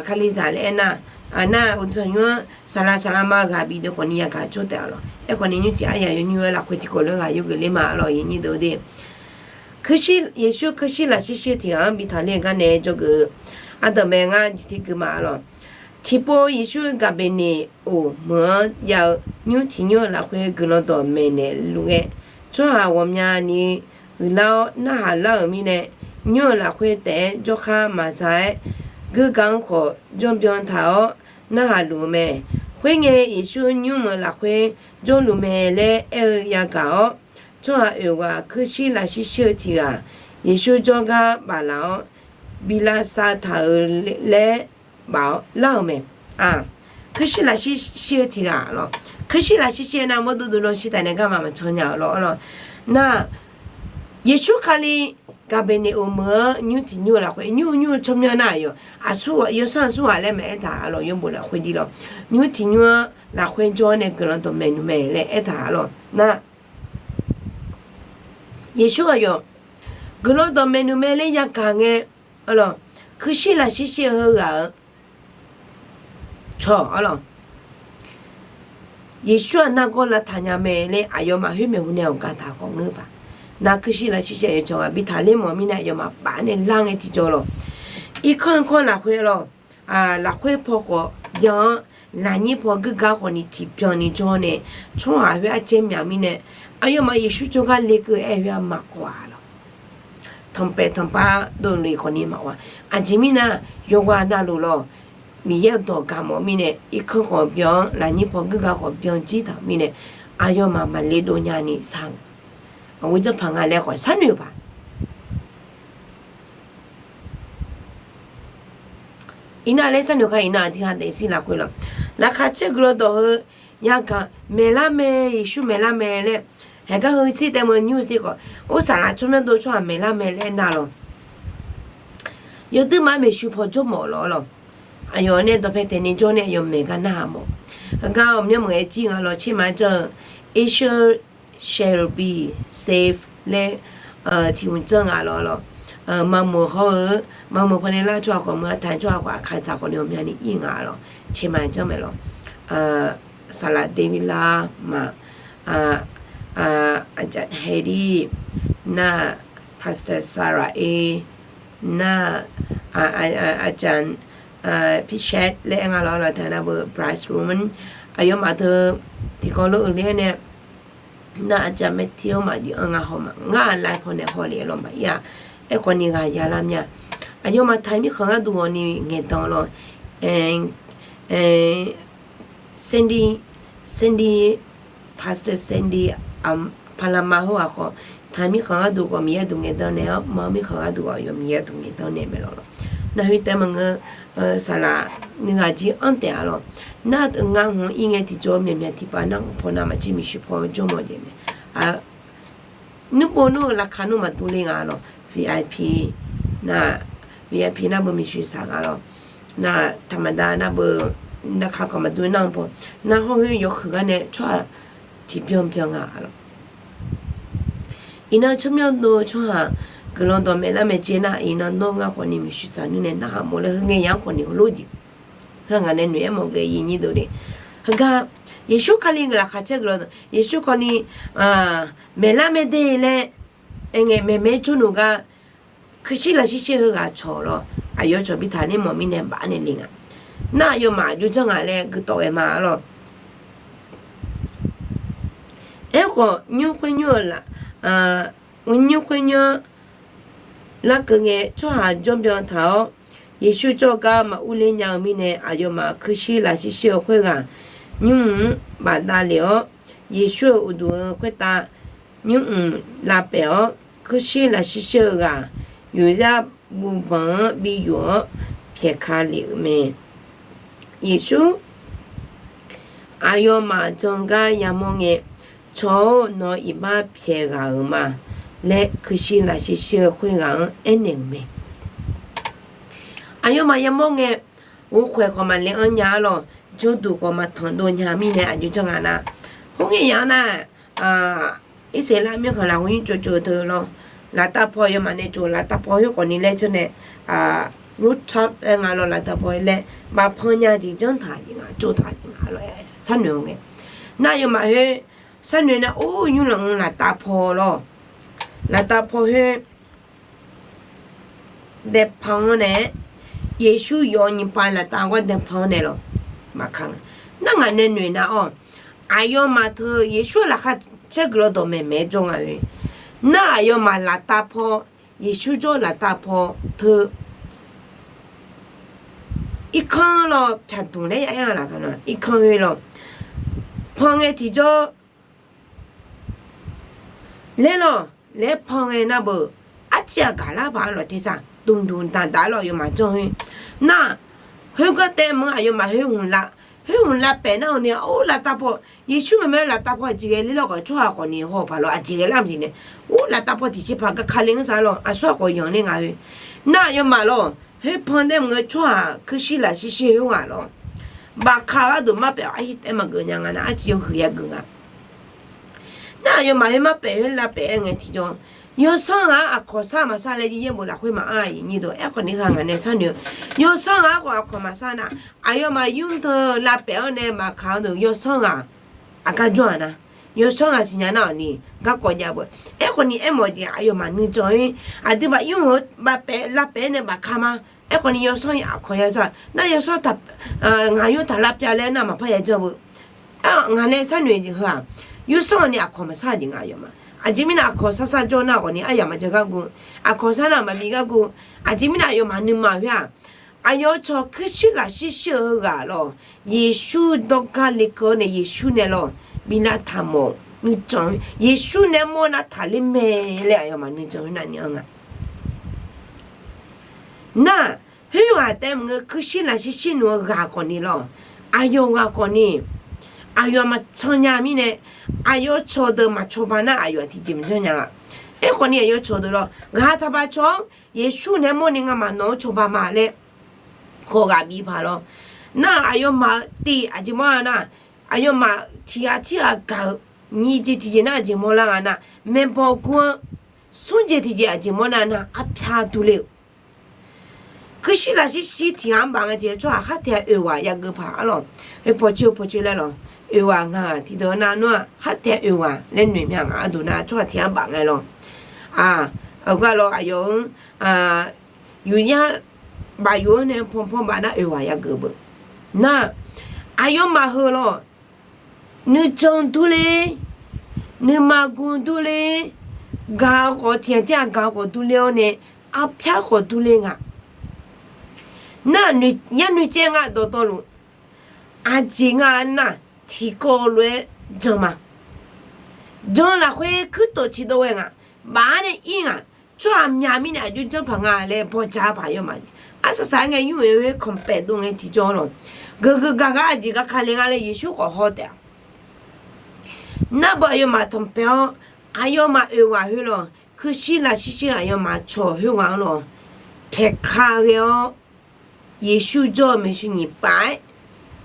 Kalizaq laer aernar, nar uqduq tanqnymr-anr saqlaq saqlaq ma ghaq bif deuq khawf ni yagaq jawr taef, arlawq. Aerkhawf ni nymrcif aryaq yawnymr-aer lafkhoer tiqkawv lof-aer ghaq yurgeuf ler ma, arlawq, aqyuif nyir deuq de. Kuirshir, Yeqsur kuirshir lafshir shir-eu tiq ghaq-anr bi taqler-eu gar nae jawrgeuf-eu, ardanqbae ngar jiq tir gui ma, arlawq. Tiqpov Yeqsur Gaqbeqneqoq meuq-anr jav-eu nymr tiq nymr-eu lafkhoer guiqlanq dawqmaeq naeqluf ngae, tsawrhaq ghawqmyani uiqlar-awr narhaq lar-euq mirnae, nymr-euq lafkhoer taef-aer jawrkhar maqza-aer, guirgaq-anr khawf janrbyan taq-awr narhaq luf-eu mae. Khoerngae, Yeqsur nymr-euq lafkhoer jawrluf mae laer aer-eu yagaq-awr, tsawrhaq oeq ghaq kuirshir lafshir shir-eu tiq ghaq Yeqsur jawrgar baflaf-awr, bi lavsav taq-euq laer baf-awr lar-euq mae. Kuirshir lafshir shir-eu tiq ghaq lawr, kuirshir lafshir shir-eu nar mawrdo dovlan shir taq nae garma maqcan nya-euq lawr, arlawq. Nar, Yeqsur Kali Gaqbeqneqoq meuq-anr nymr tiq nymr-eu lafkhoer, nymr nymr-eu tsawrmyanr nar aqyawf aqsur ghaq, yawsanr aqsur ghaq laer maqaer taq, arlawq, yawbof lafkhoer jir lawr, nymr tiq nymr-anr lafkhoer jawr nae guiqlanq dawqmaeq nmr mae laer aer taq, arlawq. Nar, Yeqsur aqyawf guiqlanq dawqmaeq nmr mae laer yagaq ngae, arlawq, kuirshir lafshir shir-eu heughaq-euq cawq, arlawq, Yeqsur-aq nargawr lavtaq nya mae laer aqyawfmaf khoer maeqhu nae awqgaq taq khawf ngeur paq. Nar kuirshir lafshir shir-eu cawq ghaq bi taqler mawf mirnae aqyawfmaf baf nae lar ngae tiqjawr lawr, irkanr irkanr lafkhoer lawr, lafkhoer paw khawf byan-anr, lafnyir paw guirgar khawf ni tiqbyan ni jawr nae, tsawrhaq khoer arcaer myaq mirnae, aqyawfmaf Yeqsur jawrgar lekeuv-aer khoer-aq maqkawv-a lawr. Tanqpaeq tanqpar dovle khawf ni maqawq-a. Aqjeq mirnae, yawqghaq navluf lawr, Miqyaer-euq dawq gaq mawf mirnae, irkanr khawf byan-anr, lafnyir paw guirgar khawf byan jir taq mirnae, aqyawfmaf maqle dov nya ni shar-eu, aqghoe janrpaq nga laer khawf sharnoeq paq. Iqnan laer sharnoeq kar, iqnan aqdui ha daefzir lafkhoer lawr, laqkhaq caer guiqlanq dawq heu yagaq maeqlar mae, Yeqsur maeqlar mae laer, haeqgar heu shir taef meuq nymr shir khawf, or saqlaq tsawrmyanr dov tsawrhaq maeqlar mae laer aernar lawr, yawduirma maeqshi paw jawr mawf lawr lawr. Aqyawf nae dawqpae taef ni jawr nae aqyawf maeq gar narhaq mawf. Heugar ghawqmyanr meuq-aer jir nga lawr, tserma janr-eu Asia shall be saved laer tiq hmq janr nga lawr lawr. Maqmuiq hawr-eu, maqmuiq pawnae lar tsawrhaq khawf meuq, aqtaq tsawrhaq khawf, aqkaq tsaq khawf ni ghawqmyani ir nga lawr, tserma janr mae lawr. Saqlaq David lar ma, aqjaq Hadi nar, Pastor Sarah A nar, aqjaq Pishat laer aer nga lawr, lawr taq nar beu Bryce Roman, aqyawfmaf teu tiqkawv lof-eu ler-aer nae, nar aqjaq Matthew maqjeq-anr nga haw ma, ngar-aq live paw nae haw le lawr maqir-a. Aerkhawf ni ghaq ya lar mya. Aqyawfmaf taq mirkhanq gharduq ghawq ni ngaeqdan lawr, Sandy, Sandy, Pastor Sandy, paqlaqma hawr-aq khawf, taq mirkhanq gharduq khawf Miqyaer duq ngaeqdan naeq-awr, ma mirkhanq gharduq khawf yawf Miqyaer duq ngaeqdan naeq mae lawr lawr. Nar khoertav maqngeur, saqlaq nuighaq jir anr taef-a lawq. Nar ngar hmq-anr ir ngae tiqjawr myaqmyaq tiqpav nar paw navmaqtser miqshuir paw jawrmawf jeq mae. Nuirpov nmr-eu laqkhaq nmr maqdur ler nga lawq. VIP nar, VIP nar beu miqshuir saq nga lawq. Nar taqmaqda nar beu, laqkhaq kawq maqdur nar paw, nar hawr khoer yawhuiq gar nae tsawrhaq tiqbyan byan nga lawq. Iqnan tsawrmyanr dov-eu tsawrhaq guiqlanq dawq maeqlar maeqjaev nar, iqnan nawr ngar khawfni miqshuir saq nmr nae narhaq mawf laer heu ngae ya-anr khawfni heulof jeq. Heu ngaq nae noeq-aer mawf ghae-ir nyir dovle. Heugar Yeqsur Kali-euq laqkhaq caer guiqlanq dawq, Yeqsur khawfni maeqlar mae de laer aer ngae maeqmaeq-aer jawrnuq gar kuirshir lafshir shir-eu heughaq cawq lawq. Aqyawf cawq bi taqler mawf mirnae baf nae le nga. Nar aqyawfmaf aqjox janr nga laer guiqtawf ghae ma lawq. Aerkhawf nymr khoer nymr-eu laf, nymr khoer nymr-anr larkeuv ngae tsawrhaq jawrbyan taq-awr, Yeqsur jawrgar maqur ler nya-eu mirnae aqyawfmaf kuirshir lafshir shir-eu khoerghaq nymrmq-anr bafdav lef-awr, Yeqsur-euq uqduq-eu khoertav nymrmq lavpaef-awr, kuirshir lafshir shir-eu ghaq yuqzar buvbanq-anr bi yuf-awr pyaeqka lef-euq mae. Yeqsur aqyawfmaf jangar yamawr ngae, Cawq-or, nawq iqbax pyaeq ghaq-euq ma laer kuirshir lafshir shir-eu khoerghaq-anr aernaeq-euq mae. Aqyawfmaf yamawr ngae, ghovkhoeq khawf maqle anr nya-ar lawq. Jawrduq khawf maqtanq dov nya mirnae aqjox janr nga nar, khoerngae ya-anr nar, Irsaqleqlav mirkhanq lafkhoer nymr tsov tsov-eu teu lawr, laftav paw aqyawfmaf nae tsov, laftav paw khoer khawfni laer janr nae, rooftop laer nga lawr, laftav paw laer maqpan nya jeq janr taq jeq nga, tsov taq jeq nga lawr, sharnoeq-awr ngae. Nar aqyawfmaf khoer sharnoeq nar, or, nymr lanq-eu laftav paw lawr, laftav paw khoer daeqpan-anr nae, Yeqsur yawf nyiq pav laftav gar daeqpan-anr nae lawq, maqka nga. Nar ngaq nae noeq nar-awr, aqyawfmaf teu Yeqsur-euq laqkhaq caer guiqlanq dawq maeqmaeq-aer jawr nga oe. Nar aqyawfmaf laftav paw, Yeqsur jawr laftav paw teu irkanr lawr pyaqdmq laer ya aer nga laf ka na, irkanr khoer lawr pan ngae tiqjawr laer lawq, laer pan ngae nar beu, arciv aqgaq lar paq-aer lawq tersar dmqdmq daqdaq-aer lawq aqyawfmaf janr khoer. Nar khoergar taev meuq aqyawfmaf khoer hmq la, khoer hmq lavpaef nar-awq ni, or, laftav paw, Yeqsur maeqmaeq-eu laftav paw aqjeq ghae ler lawq khawf, tsawrhaq khawfni haw paq lawr aqjeq ghae lar maqjeq nae, or, laftav paw tiqjeqpaq garkale-anr sar lawq, aqsur aqkhawf yanq ler nga khoer. Nar aqyawfmaf lawq, khoer pan taev meuq-eu tsawrhaq kuirshir lafshir shir khoerghaq lawq, bafka gharduq marpaef-awr arhir taef maqgeuf nya nga nar, arciv yawhuiq yageuf nga. Nar aqyawfmaf khoer marpaef khoer lavpaef-aer ngae tiqjawr, yawsanr ghaq-anr aqkawq sar maqsar laer jiryaer bof lafkhoer maqanr-a, aqyuif nyir deuq. Aerkhawfni heu ngaq nae sharnoeq-eu, yawsanr ghaq-anr khawf aqkawq maqsar nar, aqyawfmaf yur teu lavpaef-awr nae maqkaq-anr deuq yawsanr ghaq aqgar jawr-aq nar, yawsanr ghaq siqnya nar-awq ni garkawv jav beu. Aerkhawfni aermawf jeq aqyawfmaf nuijan-ir aqduimaf yur-eu bafpaef lavpaef-aer nae bafka ma. Aerkhawfni yawsanr aqkawq ya sar nar, yawsanr ngaq yur taq lavpyav laer nar maqpar ya janr beu. Ngaq nae sharnoeq jeq heu-aq, yawsanr-awq ni aqkawq maqsar jeq nga aqyawfmaf. Aqjeq mirnae aqkawq sarsar jawr nar khawfni aryamq maqjav gargu, aqkawq sar nar maqbi gargu. Aqjeq mirnae aqyawfmaf nuima khoer-aq, aqyawf cawq kuirshir lafshir shir-eu heughaq lawq, Yeqsur dawrgar lekeuv-awr nae Yeqsur nae lawq, bi lavtaq mawf nuijan, Yeqsur nae mawr lavtaq ler mae laer aqyawfmaf nuijan khoer navni-anr nga. Nar, khoerghaq taef maqngeur, kuirshir lafshir shir nmr-eu ghaq khawfni lawq, aqyawf ghaq khawfni, aqyawf maqcan nya mirnae, aqyawf cawqdeuq maqcawba nar aqyawf tiqjeq maqjanr nya-a. Aerkhawfni aqyawf cawqdeuq lawq, ghaq taqbaq cawq-anr Yeqsur nae mawrni ngamaf nawq-anr cawba ma laer khawf ghaq bipaq lawq. Nar aqyawfmaf-eu tiv aqjeq mawr-a nar, aqyawfmaf tiqghaq tirghaq gaq-eu nyiq jeq tiqjeq nar aqjeq mawrlar nga nar, maeqbawq gur-anr smr jeq tiqjeq aqjeq mawrlar nar arpyar durler-eu Kuirshir lafshir shir tiq ghaq-anr baf ngae tiq ghaq tsawrhaq khar taef-a oeq ghaq yageuf paq-a lawq. Oe pawcoer pawcoer laer lawq. Oeq ghaq nga ghaq tiqdeuq nar nawr-aq khar taef-a oeq ghaq laer noeq mya ngaq arduq nar tsawrhaq tiq ghaq-anr baf ngae lawq. Aqgeu lawq aqyawf-anr yuqyar baf yuf-anr nae panpan baf nar oeq ghaq yageuf beu. Nar aqyawfmaf heu lawq. Nuijan durler, nuima gu durler, gaq-eu khawf tiq ghaq tiq ghaq gaq-eu khawf durler-awr nae arpyar khawf durler nga. Nar yarnoeq caev nga dawqtawvluf. Aqjeq nga nar tiqkawv lof-aer jan ma. Jan lafkhoer kuirtof ciqdov ghae nga. Baf-ar nae ir nga. Tsawrhaq mya mirnae aqjox janr paq nga laer bawja paq yawma jeq. Arsaq saq-aer ngae nymr oeq khoer compare dov ngae tiqjawr lawq. Geuf geuf gaq gar aqjeq gar kale nga laer Yeqsur khawf haw taef-a. Nar beu aqyawfmaf tanqpaeq-awr, aqyawfmaf oeq ghaq khoer lawq, kuirshir lafshir shir aqyawfmaf cawq khoerghaq-anr lawq, pyaeqka ghae-awr, Yeqsur jawr-eu maeqshi nyiq pav-aer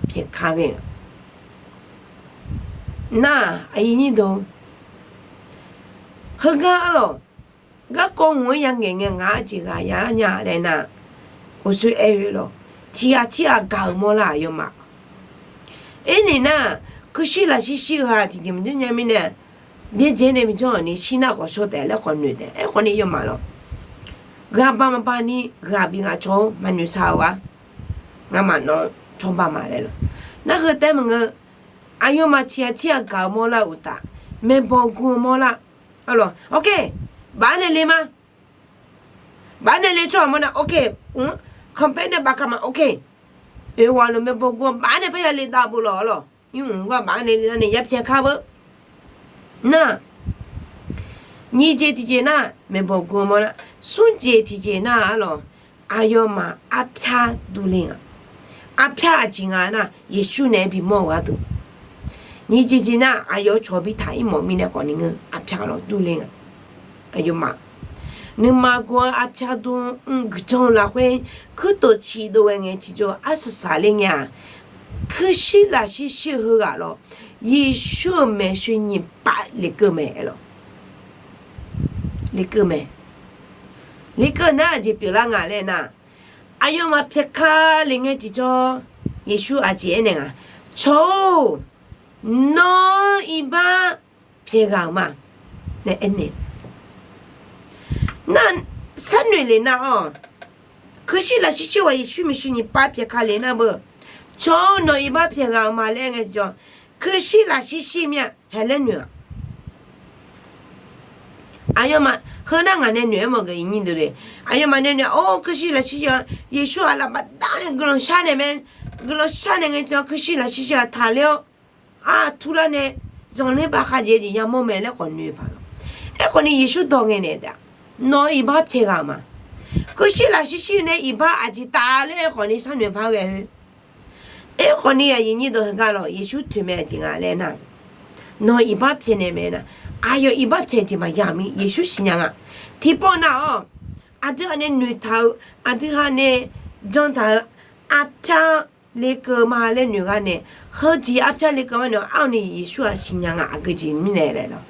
pyaeqka ghae-a. Nar-aq, aqyuif nyir deuq, heugar-a lawq, garkawv hmq-anr yangaeq ngae ngaq-anr jeqghaq yalar nya laer nar, uqshoe aer-eu lawq, tiqghaq tirghaq gaq-euq mawrlar aqyawfmaf. Aernaeq nar, kuirshir lafshir shir-eu ha tiqjeq maqjanr nya mirnae, byaerdzae nae bijawr-awq ni shir nar khawf shawr taef laer khawf noeq taef. Aerkhawf ni aqyawfmaf lawq, ghaq baq maqbaq ni ghaq bif ghaq cawq-awr maqnoeq shaq-eu-a. Ngamaf nawq-anr cawba ma laer lawq. Nar heu taef maqngeur, aqyawfmaf tiqghaq tirghaq gaq-eu mawrlar-eu uqtaf, maeqbawq gu-eu mawrlar. Arlawq, ok, baf-aer nae le ma. Baf-aer nae le tsawrhaq mawrnar, ok, compare nae baf ka ma, ok. Oeq ghaq luf maeqbawq gu-anr baf-aer nae parya le dav beu lawq arlawq. Nymr mq gar baf-aer nae le nar nae ya pyaeq ka beu. Nar, nyiq jeq tiqjeq nar maeqbawq gu-eu mawrlar, smr jeq tiqjeq nar arlawq, aqyawfmaf arpyar durler nga. Arpyar aqjeq nga nar Yeqsur naeq-aer bimawr-eu gharduq. Nyiq jeq jeq nar aqyawf cawq bi taq-ir mawf mirnae khawf ni ngeur arpyar lawq durler nga. Aqyawfmaf nuima gor-aer arpyar dur mr guiqdzan lafkhoer kuirtof ciqdov ghae ngae tiqjawr arsaq saqler ngae-aq, kuirshir lafshir shir-eu heughaq lawq, Yeqsur-euq maeqshi nyiq pav lekeuv mae lawq. Lekeuv mae. Lekeuv nar aqjeq pyeuflar nga laer nar, aqyawfmaf pyaeqka le ngae tiqjawr, Yeqsur aqjeq aernaeq nga, Cawq-or, nawr iqbax pyaeqghaq-euq ma laer aernaeq. Nar, sharnoeq le nar-awq, kuirshir lafshir shir-eu ghaq Yeqsur maeqshi nyiq pav pyaeqka le nar beu, Cawq-or, nawq iqbax pyaeqghaq-euq ma laer aer ngae tiqjawr, kuirshir lafshir shir mir-a haeq laer noeq-aq. Aqyawfmaf heu nar ngaq nae noeq-aer mawf-eu aqyuif nyir deuq le. Aqyawfmaf nae noeq-a, or, kuirshir lafshir shir-a, Yeqsur-aq lafbaf dar nae guiqlanq shar naeq mae. Guiqlanq shar naeq ngae tiqjawr kuirshir lafshir shir-a taqler-awr, aq, turlar nae zanqler baqkhaq jeq jeq yamawr mae laer khawf noeq paq lawq. Aerkhawf ni Yeqsur dawq ngaeqnaeq taef-a, Nawq-eu iqbax pyaeqghaq-euq ma. Kuirshir lafshir shir nae iqbax aqjeq taf laer aerkhawf ni sharnoeq par ghae-eu. Aerkhawf ni aqyuif nyir deuq heugar lawq, Yeqsur toeqmaeq aqjeq nga laer nar, nawq-eu iqbax pyaeqnaeq mae nar, aqyawf iqbax pyaeq jeq maqya mir, Yeqsur siqnya nga. Tiqpov nav-awq, aqdui ha nae noeqtaq-eu, aqdui ha nae jantaq-eu, arpyar lekeuv ma laer noeq gar nae, heujeq arpyar lekeuv ma noeq-awr ni Yeqsur-aq siqnya nga aqgeujeq mirnae laer lawq.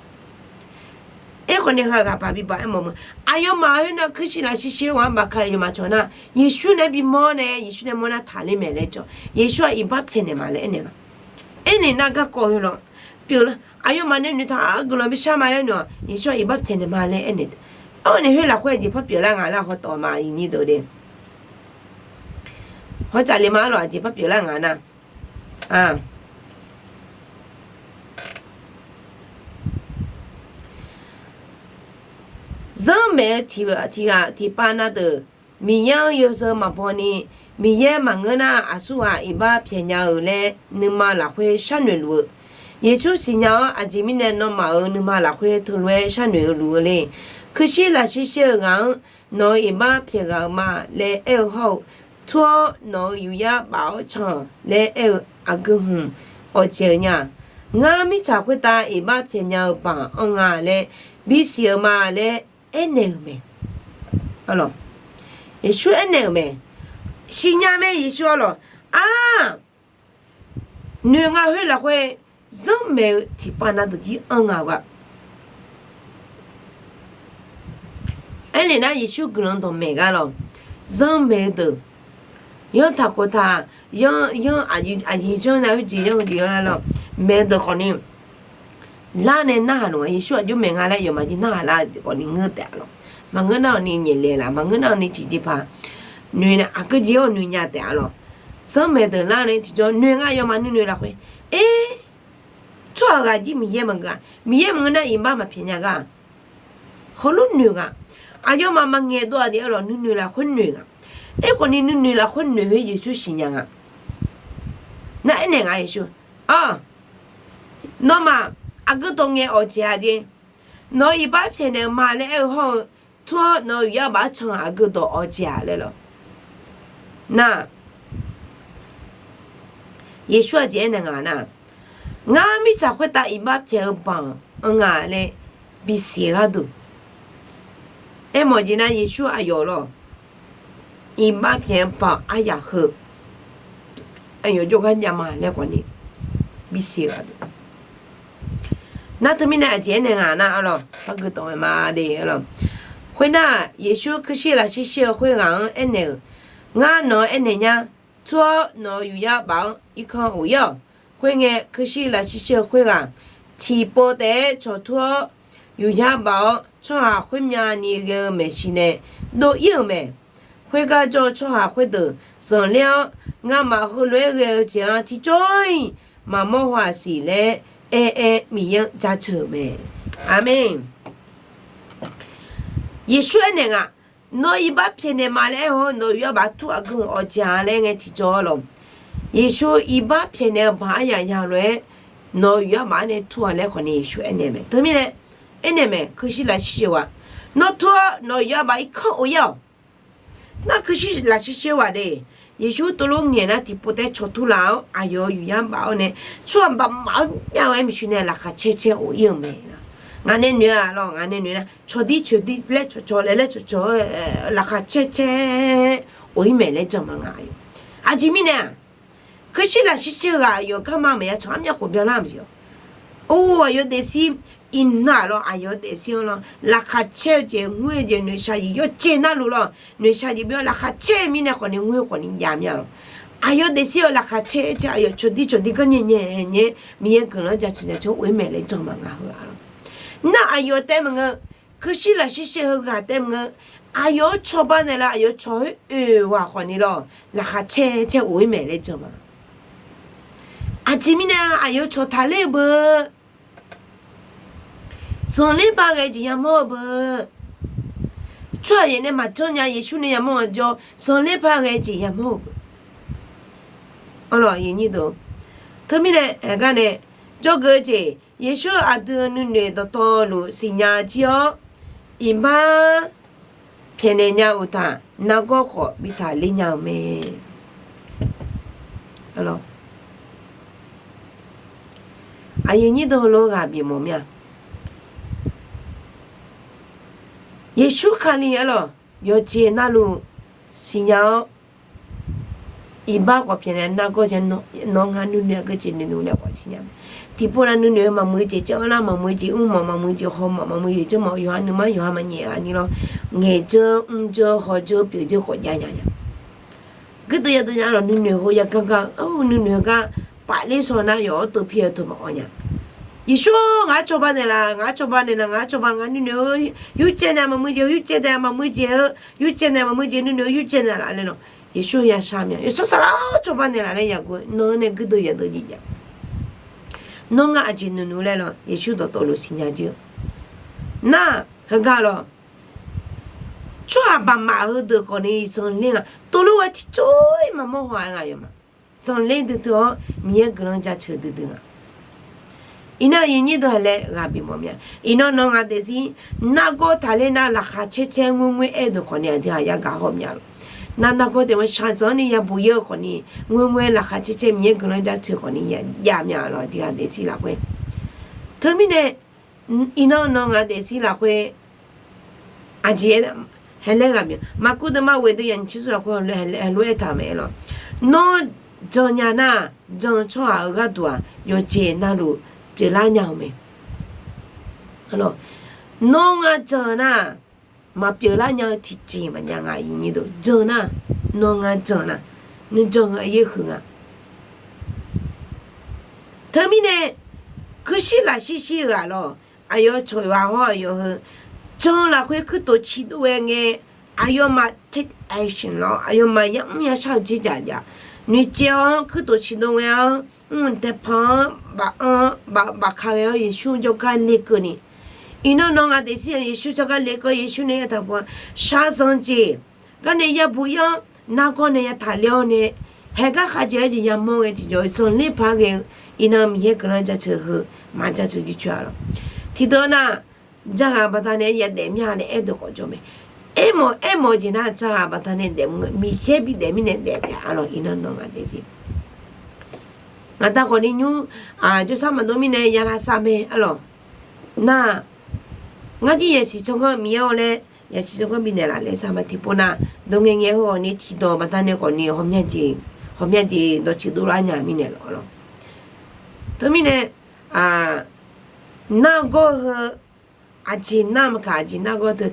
Aerkhawf ni heu ghaq baq bi baq-aer mawf-eu, aqyawfmaf khoernar kuirshir lafshir shir-eu ghaq-anr baqka aqyawfmaf cawq nar, Yeqsur nae bimawr nae, Yeqsur nae mawrnar taqler mae laer cawq, Yeqsur-aq iqbax pyaeqnaeq ma laer aernaeq nga. Aernaeq nar garkawv heu lawq, pyeuflar aqyawfmaf nae noeqtaq-a guiqlanq bi shar ma laer noeq-awq, Yeqsur-aq iqbax pyaeqnaeq ma laer aernaeq. Arnaeq khoer lafkhoer aqjeq par pyeuflar nga laer hawtawf ma aqyuif nyir deuq le. Hawtsaf le ma arlawq, aqjeq par pyeuflar nga nar, zanrmaeq-eu tiq, tiq ghaq tiqpav na deuq, Miqyaer-anr yawzeu maqbaw ni, Miqyaer maqngeur nar aqsurghaq iqbax pyaeqnya-euq laer nuima lafkhoer sharnoeq luf-eu, Yeqsur siqnya-awr aqjeq mirnae nawmaf-euq nuima lafkhoer teulof-aer sharnoeq-eu luf-eu le. Kuirshir lafshir shir-eu ghaq-anr nawq-eu iqbax pyaeqghaq-euq ma laer aer-eu hawr-eu, tur-awr nawq-euq yuqyar baf-awr can-awq laer aer-eu aqgeu hmq awqjeq-eu nya. Ngar mirtsaq khoertav iqbax pyaeqnya-eu baq anr nga laer bisiq-eu ma laer aernaeq-euq mae. Yeqsur aernaeq-euq mae. Siqnya mae Yeqsur arlawq. Ar, noeq nga khoer lafkhoer zanrmaeq-eu tiqpav na deuq jir anr nga-eu gar. Aernaeq nar Yeqsur guiqlanq dawqmaeq gar lawq. Zanrmaeq-eu deuq, yanr taq khof taq, yanr, yanr, aqyuif janr na khoerjeq yanr-eu jeq-anr nar lawq, maeq-eu deuq khawf ni lar nae narhaq luf nga. Yeqsur aqjox maeq nga laer yawqmaf jir narhaq lar khawf ni ngeur taef-a lawq. Maqngeur nar-awq ni nyaeflaeq laf, maqngeur nar-awq ni tiqjeqpaq noeq nae aqgeu jeq-awr noeq nya taef-a lawq. Zanrmaeq deuq lar nae tiqjawr noeq nga yawqmaf nuinoeq lafkhoer. Aer, tsawrhaq ghaq jir Miqyaer maqngeur-a, Miqyaer maqngeur nar iqbax maqpyaeq nya gar. Heulof noeq nga. Aqyawfmaf maqngaeq dov-aq de arlawq, nuinoeq lafkhoer noeq nga. Aerkhawf ni nuinoeq lafkhoer noeq khoer Yeqsur siqnya nga. Nar aernaeq nga Yeqsur, ar, nawmaf aqgeu dawq ngaeq awqjeq-aq de, nawq-eu iqbax pyaeqnaeq-eu ma laer aer-eu hawr-eu, tur-awr nawq-eu yuqyar baf-awr can-eu aqgeu dawq awqjeq-aq laer lawq. Nar, Yeqsur aqjeq aernaeq nga nar, ngar mirtsaq khoertav iqbax pyaeq-eu banq-anr nga laer bisiq gharduq. Aermawf jeq nar, Yeqsur aqyawf lawr, iqbax pyaeq-eu banq aryaq heu aqyawf jawrgar jav ma laer khawfni bisiq gharduq. Nar teumirnae aqjeq aernaeq nga nar, arlawq, par gui tawf-aer ma de, arlawq. Khoernar, Yeqsur kuirshir lafshir shir-eu khoerghaq-anr aernaeq-euq, Ngar nawq-anr aernaeq nya. Tur-awr nawq-euq yuqyar baf-anr irkanr of-ir-awq. Khoerngae, kuirshir lafshir shir-eu khoerghaq tiqpov taef-aer cawq tur-awr, yuqyar baf-awr tsawrhaq khoermyavni ghae-eu maeqshi nae dov-ir-euq mae. Khoergar jawr-eu tsawrhaq khoerdeuq zanqler-awr, ngamaf heulof-aer ghae-eu jeq-anr tiqjawr-iq maqmawr haw-aq siq laer aer-aer Miqyaer-anr jaceuq-euq mae. Aqmeq. Yeqsur aernaeq nga, Nawr iqbax pyaeqnaeq ma laer aer-awr, nawq-euq yuqyar baf tur aqgeu-anr awq jeq-a laer ngae tiqjawr lawq. Yeqsur iqbax pyaeqnaeq-eu banq aryaq ya lof-aer, nawq-euq yuqyar baf-anr nae tur-a laer khawfni Yeqsur aernaeq mae. Teumirnae aernaeq mae, kuirshir lafshir shir-eu ghaq, nawr tur-awr nawq-euq yuqyar baf irkanr of-ir-awq. Nar kuirshir lafshir shir-eu ghaq de, Yeqsur tov lof ngaeq nar tiqpov taef-aer cawq tur laf-awr aqyawf-euq yuqyar baf-awr nae, tsawrhaq baf maf-awr myav-eu aer maeqshi nae laqkhaq caer caer of-ir-euq mae. Ngaq nae noeq-a lawq, ngaq nae noeq nar, cawqdir cawqdir laer cawqcawq laer laer cawqcawq-aer laqkhaq caer caer of-ir mae laer jan ma nga. Aqjeq mirnae-aq, kuirshir lafshir shir-eu ghaq aqyawf garma maqya cawq armyav khof byanlar maqsiq-awq. Or, aqyawf daefzir iqnan lawr, aqyawf daefzir-anr lawr, laqkhaq caer-eu jeq, ngoer-eu jeq, noeqshaq jeq yawcaev narluf lawr, noeqshaq jeq byan laqkhaq caer-eu mirnae khawfni ngoer khawfni jav myav lawq. Aqyawf daefzir-eu laqkhaq caer caer aqyawf cawqdir cawqdir gar nyae nyae nyae, Miqyaer guiqlanq-anr jaceuq jaceuq of-ir mae laer jan ma nga heu-a lawq. Nar aqyawf taef maqngeur, kuirshir lafshir shir-eu ghaq taef maqngeur, aqyawf-anr cawba naeqlaf aqyawf cawq-eu oeq ghaq khawfni lawr, laqkhaq caer caer of-ir mae laer jan ma. Aqjeq mirnae aqyawf cawq taqler-eu beu, zanqler ba ghae jeq yamawr-eu beu, tsawrhaq yaef nae maqjanr nya Yeqsur nae yamawr-eu jawr zanqler ba ghae jeq yamawr-eu beu. Arlawq, teumirnae aergar nae jawrgeuf-eu jeq, Yeqsur aqdui-euq nuinoeq dawqtawvluf siqnya jir-awr, iqbax pyaeqnaeq nya uqtaf nargawr khawf bi taqler nya-eu mae. Aqyuif nyir deuq heulof-aer ghaq bifmawf mir-a. Yeqsur Kali arlawq yawqjeq navluf siqnya-awr, iqbax khawf pyaeqnaeq nargawr jeq, nawr ngar nuinoeq-a geujeq nuinoeq laer khawf siqnya mae. Tiqpov nav nuinoeq-eu maqmuiq-eu jeq janr-awr nar, maqmuiq-eu jeq mrmawf, maqmuiq-eu jeq hawmawf, maqmuiq-eu jeq janrmawf, yawqha nuima yawqha maqnyaef-a ni lawr, ngaeqdzeur mrdzeur hawdzeur pyeufdzeur khawf jav nya nya. Guirdeuv yadeuv nya lawq, nuinoeq heu yagar gar-eu, nuinoeq heu gar pafler shaw nar yawf-awr teuv pi-eu teu maqawr nya. Yeqsur-or, ngaq-anr cawba naeqlaf, ngaq-anr cawba naeqlaf, ngaq-anr cawba, ngaq nuinoeq heu yurcaev naeq maqmuiq jeq heu, yurcaev naeq maqmuiq jeq heu, yurcaev naeq maqmuiq jeq nuinoeq heu yurcaev naeqlaf laer lawq. Yeqsur-or yashar mya, yawshawr saflar-awr cawba naeqlaf laer yaqgov, nawr nae guirdeuv yadeuv jeq jav. Nawr ngar aqjeq nuinoeq laer lawq, Yeqsur dawqtawvluf siqnya jir-eu nar, heugar lawq. Tsawrhaq baqmaf heudeuq khawfni zanqler nga, tov lof-aer tiqcawr-iq maqmawr haw-aer nga yawma. Zanqler duidui-awr Miqyaer guiqlanq jaceuq duidui nga. Iqnan aqyuif nyir deuq haq laer ghaq bifmawf mir-a. Iqnan nawr ngaq daefzir nargawr taqler nar laqkhaq caer caer ngoer ngoer aer-eu deuq khawfni aqdui haq yagaq haw mya lawq. Nar nargawr taef-aer shaqzanq-anr ni yabuq ir-eu khawfni, ngoer ngoer laqkhaq caer caer Miqyaer guiqlanq jaceuq khawfni ya mya lawq, aqdui haq daefzir lafkhoer. Teumirnae, iqnan nawr ngaq daefzir lafkhoer aqjeq haelaer ghaq bif-a. Maqkuv deuq ma ghoeq deuq yaqnyiq tser smr lafkhoer heulof-aer taq-euq mae lawq. Nawr jan nya nar, jan-eu tsawrhaq-euq gharduq-aq yawqjeq navluf pyeuflar nya-eu mae. Nawr ngar jan nar, maqpyeuf lar nya-eu tiqjeq maqjav nga. Jan nar, nawr ngar jan nar, nuijan heu aryaer huiq nga. Teumirnae, kuirshir lafshir shir-eu ghaq lawq, aqyawf cawq yawqha hawr aqyawf heu jan lafkhoer kuirtof ciqdov ghae ngae, aqyawfmaf take action lawr, aqyawfmaf yamr yashar-eu jeqjaq jaq, noeqtsaev-awr kuirtof ciqdov ghae-awr, mr taepan-anr baf-anr baf ka ghae-awr Yeqsur jawrgar lekeuv ni. Iqnan nawr ngaq daefzir-aq Yeqsur jawrgar lekeuv, Yeqsur nae yataq pov-a, shaqzanq jeq garnae yabuq ir-awr nargawr nae yataq ler-awr nae, haeq gar khajeq-aer jeq yamawr ghae tiqjawr zanqler paq ghae-eu, iqnan Miqyaer guiqlanq jaceuq heu maqjaceuq jircoer-a lawq. Tiqdeuq nar, jaghaq baqdanae yadaef mir-a nae aerdeuq khawf jawr mae. Aermawf aermawf-eu jeq nar, tsawrhaq baqdanae daefmr-eu Miqyaer bidaef mirnae daef taef-a lawq. Iqnan nawq ngaq daefzir, ngaq da khawfni nymr jawrsar maqdov mirnae ya lavsav mae-a lawq. Nar, ngar jir yasiq tsawrganr Miqyaer-awr laer yasiq tsawrganr bifnaeq laf laer sar ma tiqpov nar, dawq ngaeqngaeq heu khawfni tiqdawq baqdanae khawfni ghawqmya jeq, ghawqmya jeq dawqtsuif dovlar nya mirnae lawq lawq. Teumirnae, nargawr heu aqjeq nar maqkaq aqjeq nargawr teu,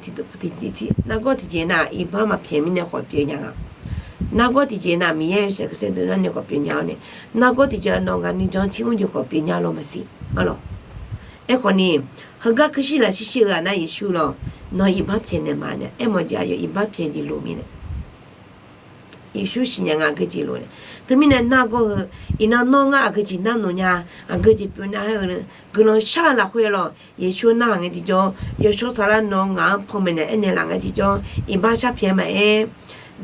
nargawr tiqjeq nar iqbax maqpyaeq mirnae khawf pyeuf nya nga. Nargawr tiqjeq nar Miqyaer yawshaef khanqsaer dovlar nae khawf pyeuf nya-awr nae, nargawr tiqjeq nawq ngaq nuijan tser mr jeq khawf pyeuf nya law maqsiq-a lawq. Aerkhawfni, heugar kuirshir lafshir shir-eu ghaq nar Yeqsur lawq, nawq iqbax pyaeqnaeq ma nae aermawf jeq aqyawf iqbax pyaeq jeq loq mirnae Yeqsur siqnya nga aqgeu jeq loq nae. Teumirnae nargawr heu, iqnan nawr ngar aqgeu jeq nar noeq nya, aqgeu jeq pyeuf nar-aer-eu guiqlanq shar-eu lafkhoer lawq, Yeqsur narhaq ngae tiqjawr, yawshawr saflar nawr ngaq-anr panmaeq naeq aernaeq laf ngae tiqjawr, iqbax sharpyaeq maqaer,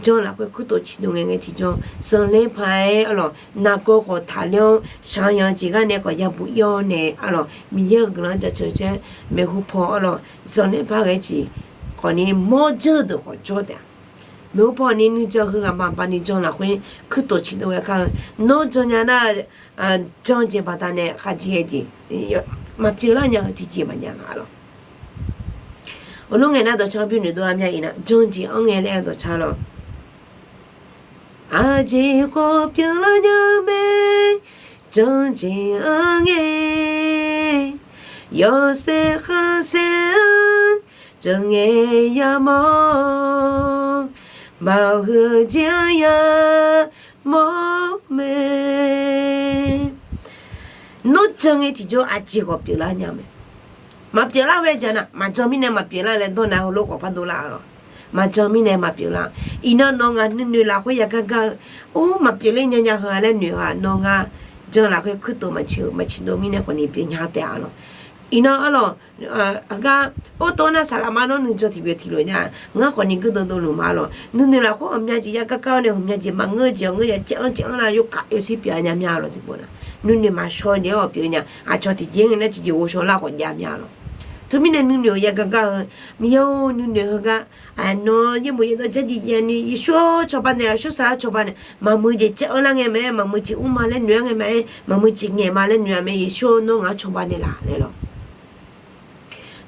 jan lafkhoer kuirtof ciqdov ngae ngae tiqjawr, zanqler paq-aer-a lawq, nargawr khawf taqler-awr shaqyan-eu jeq gar nae khawf yabuq ir-awr nae-a lawq, Miqyaer-euq guiqlanq-anr jaceuq caer maeqhu paw-a lawq, zanqler paq ghae-eu jeq khawfni mawr janr-eu deuq khawf jawr taef-a. Maeqhu paw ni nuijan heughaq maqbaq ni jan lafkhoer kuirtof ciqdov ghae kar-eu, nawr jan nya nar-eu, jan jeq baqdanae khaqjeq ghae jeq maqpyeuf lar nya-eu tiqjeq maqjav nga lawq. Heulof ngae nar dawqcan binoeq dov-a mya iqnan jan jeq-anr ngae laer-eu dawqcan lawq. Aqjeq khawf pyeuflar nya mae, jan jeq-anr ngae, yawshaef khanqsaer-anr jan ngae yamawr, baoq heu jeq-anr yamawr mae. Nawr jan ngae tiqjawr aqjeq khawf pyeuflar nya mae. Maqpyeuflar ghae jaq nar, maqjan mirnae maqpyeuflar laer dawr nar heulof khawf par dovlar lawq. Maqjan mirnae maqpyeuflar. Iqnan nawr ngaq nuinoeq lafkhoer yagar gar-eu, or maqpyeufler nya nya heu-a laer noeq-a, nawr ngar jan lafkhoer kuirtof maqciq maqciq dov mirnae khawfni pyeuf nya taef-a lawq. Iqnan-a lawq, heugar, or tawr nar saqlaq ma nawr nuijan tiqbyoeq tiqlof nya, ngar khawfni guirdeuv dovluf ma lawq. Nuinoeq lafkhoer ghawqmya jeq yagar gar-awr nae ghawqmya jeq maqngeur jeq-anr ngeur ya caev-anr caev-anr nar yawkaq yawshir pyeuf-a nya mya lawq tiqpov nar. Nuinoeq maqshaw jeq-awr pyeuf nya, aqcawq tiqjeq ngae nar tiqjeq ghovshaw lar khawf jav mya lawq. Teumirnae nuinoeq-euq yagar gar-eu, Miqyaer-or nuinoeq heugar, nawr yaerbof yaerdawr dzardziv jav ni Yeqsur-or cawba naeq, Yeqsur saflar cawba naeq, maqmuiq jeq caev-eu lar ngae mae, maqmuiq jeq mr ma laer noeq-a ngae mae, maqmuiq jeq ngaeq ma laer noeq-a mae, Yeqsur-or nawr ngaq-anr cawba naeq laf laer lawq.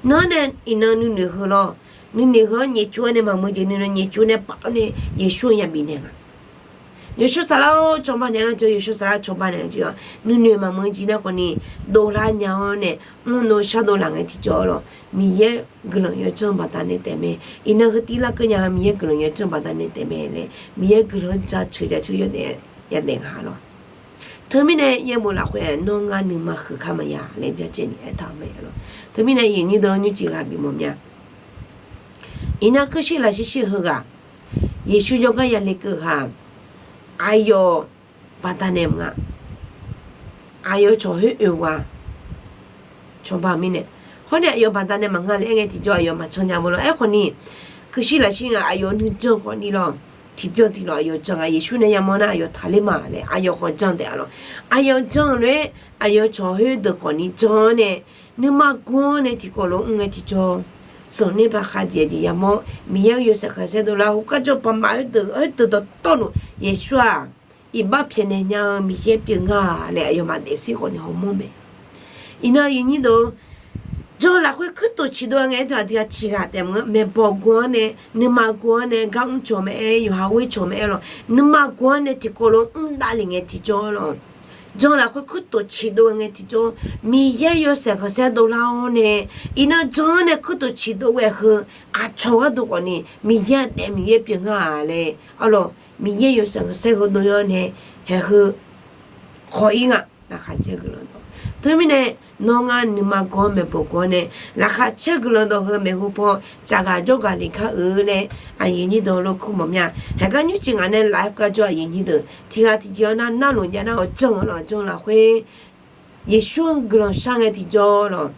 Nawr nae iqnan nuinoeq heu lawr, nuinoeq heu-anr nyaefcuf-awr nae maqmuiq jeq nuinoeq nyaefcuf nae paf-awr nae Yeqsur-anr yabif naeq nga. Yeqsur saflar-or cawba naeq nga jeq, Yeqsur saflar cawba naeq nga jeq-awr nuinoeq maqmuiq jeq nar khawfni dovlar nya-awr nae mrnov shardov laf ngae tiqjawr lawq. Miqyaer guiqlanq yawdzanr baqdanae taef mae. Iqnan heu tirlar keuv nya-eu Miqyaer guiqlanq yawdzanr baqdanae taef mae laer Miqyaer guiqlanq-anr jaceuq jaceuq yawdaef yadaef nga lawq. Teumirnae yaerbof lafkhoer nawr ngar nuima huiq kar maqya laer byacaevni aertaq-euq mae lawq. Teumirnae iqnyir deuq nymrcif ghaq bimawf mya. Iqnan kuirshir lafshir shir-eu heughaq, Yeqsur jawrgar yale keuv ghaq, aqyawf baqdanae maqnga. Aqyawf cawq khoer oeq ghaq cawba mirnae, hawr nae aqyawf baqdanae maqnga laer aer ngae tiqjawr aqyawf maqcan nya beu lawr. Aerkhawfni, kuirshir lafshir nga aqyawf nuijan khawfni lawr, tiqbyan tiqlawq aqyawf jan nga. Yeqsur nae yamawr nar aqyawf taqler ma laer aqyawf khawf jan taef-a lawr. Aqyawf jan-eu lof-aer aqyawf cawq khoer deuq khawfni jan-awr nae, nuima gu-awr nae tiqkawv lof-aer mr ngae tiqjawr, zanqler paq khavjeq jeq yamawr, Miqyaer-euq yawshaef khanqsaer dovlar hawkar jawr paq maf khoerdeuq khoerdeuq dawqtawvluf Yeqsur-aq iqbax pyaeqnaeq nya-eu Miqyaer pyeuf nga laer aqyawfmaf daefzir khawfni hawmawr mae. Iqnan iqnyir deuq, jan lafkhoer kuirtof ciqdov ngae-aer teu aqdui-aq tiqghaq taef maqngeur, maeqbawq gu-awr nae nuima gu-awr nae gar mr cawq mae-aer, yawqha ghoer cawq mae-aer lawq, nuima gu-awr nae tiqkawv lof mr davlef ngae tiqjawr lawq. Jan lafkhoer kuirtof ciqdov ngae tiqjawr, Miqyaer yawshaef khanqsaer dovlar-awr nae, iqnan jan-anr nae kuirtof ciqdov ghae heu, aqcawq gharduq khawfni Miqyaer-aq daef Miqyaer pyeuf nga laer, arlawq, Miqyaer yawshaef khanqsaer heudov-awr nae haeq heu khawf-ir nga. Laqkhaq caer guiqlanq dawq. Teumirnae, nawr ngar nuima gawr maeqbawq gawr nae laqkhaq caer guiqlanq dawq heu maeqhu paw tsafghaq jawrghaq le kar-eu laer aqyuif nyir deuq lof kur mawf mya. Haeqgar nymrcif ngaq nae laf-aer gar jawr aqyuif nyir deuq tiqghaq tiqjeq-awr nar narluf jav nar-awq jan-awr lawq jan lafkhoer Yeqsur-anr guiqlanq shar ngae tiqjawr lawq.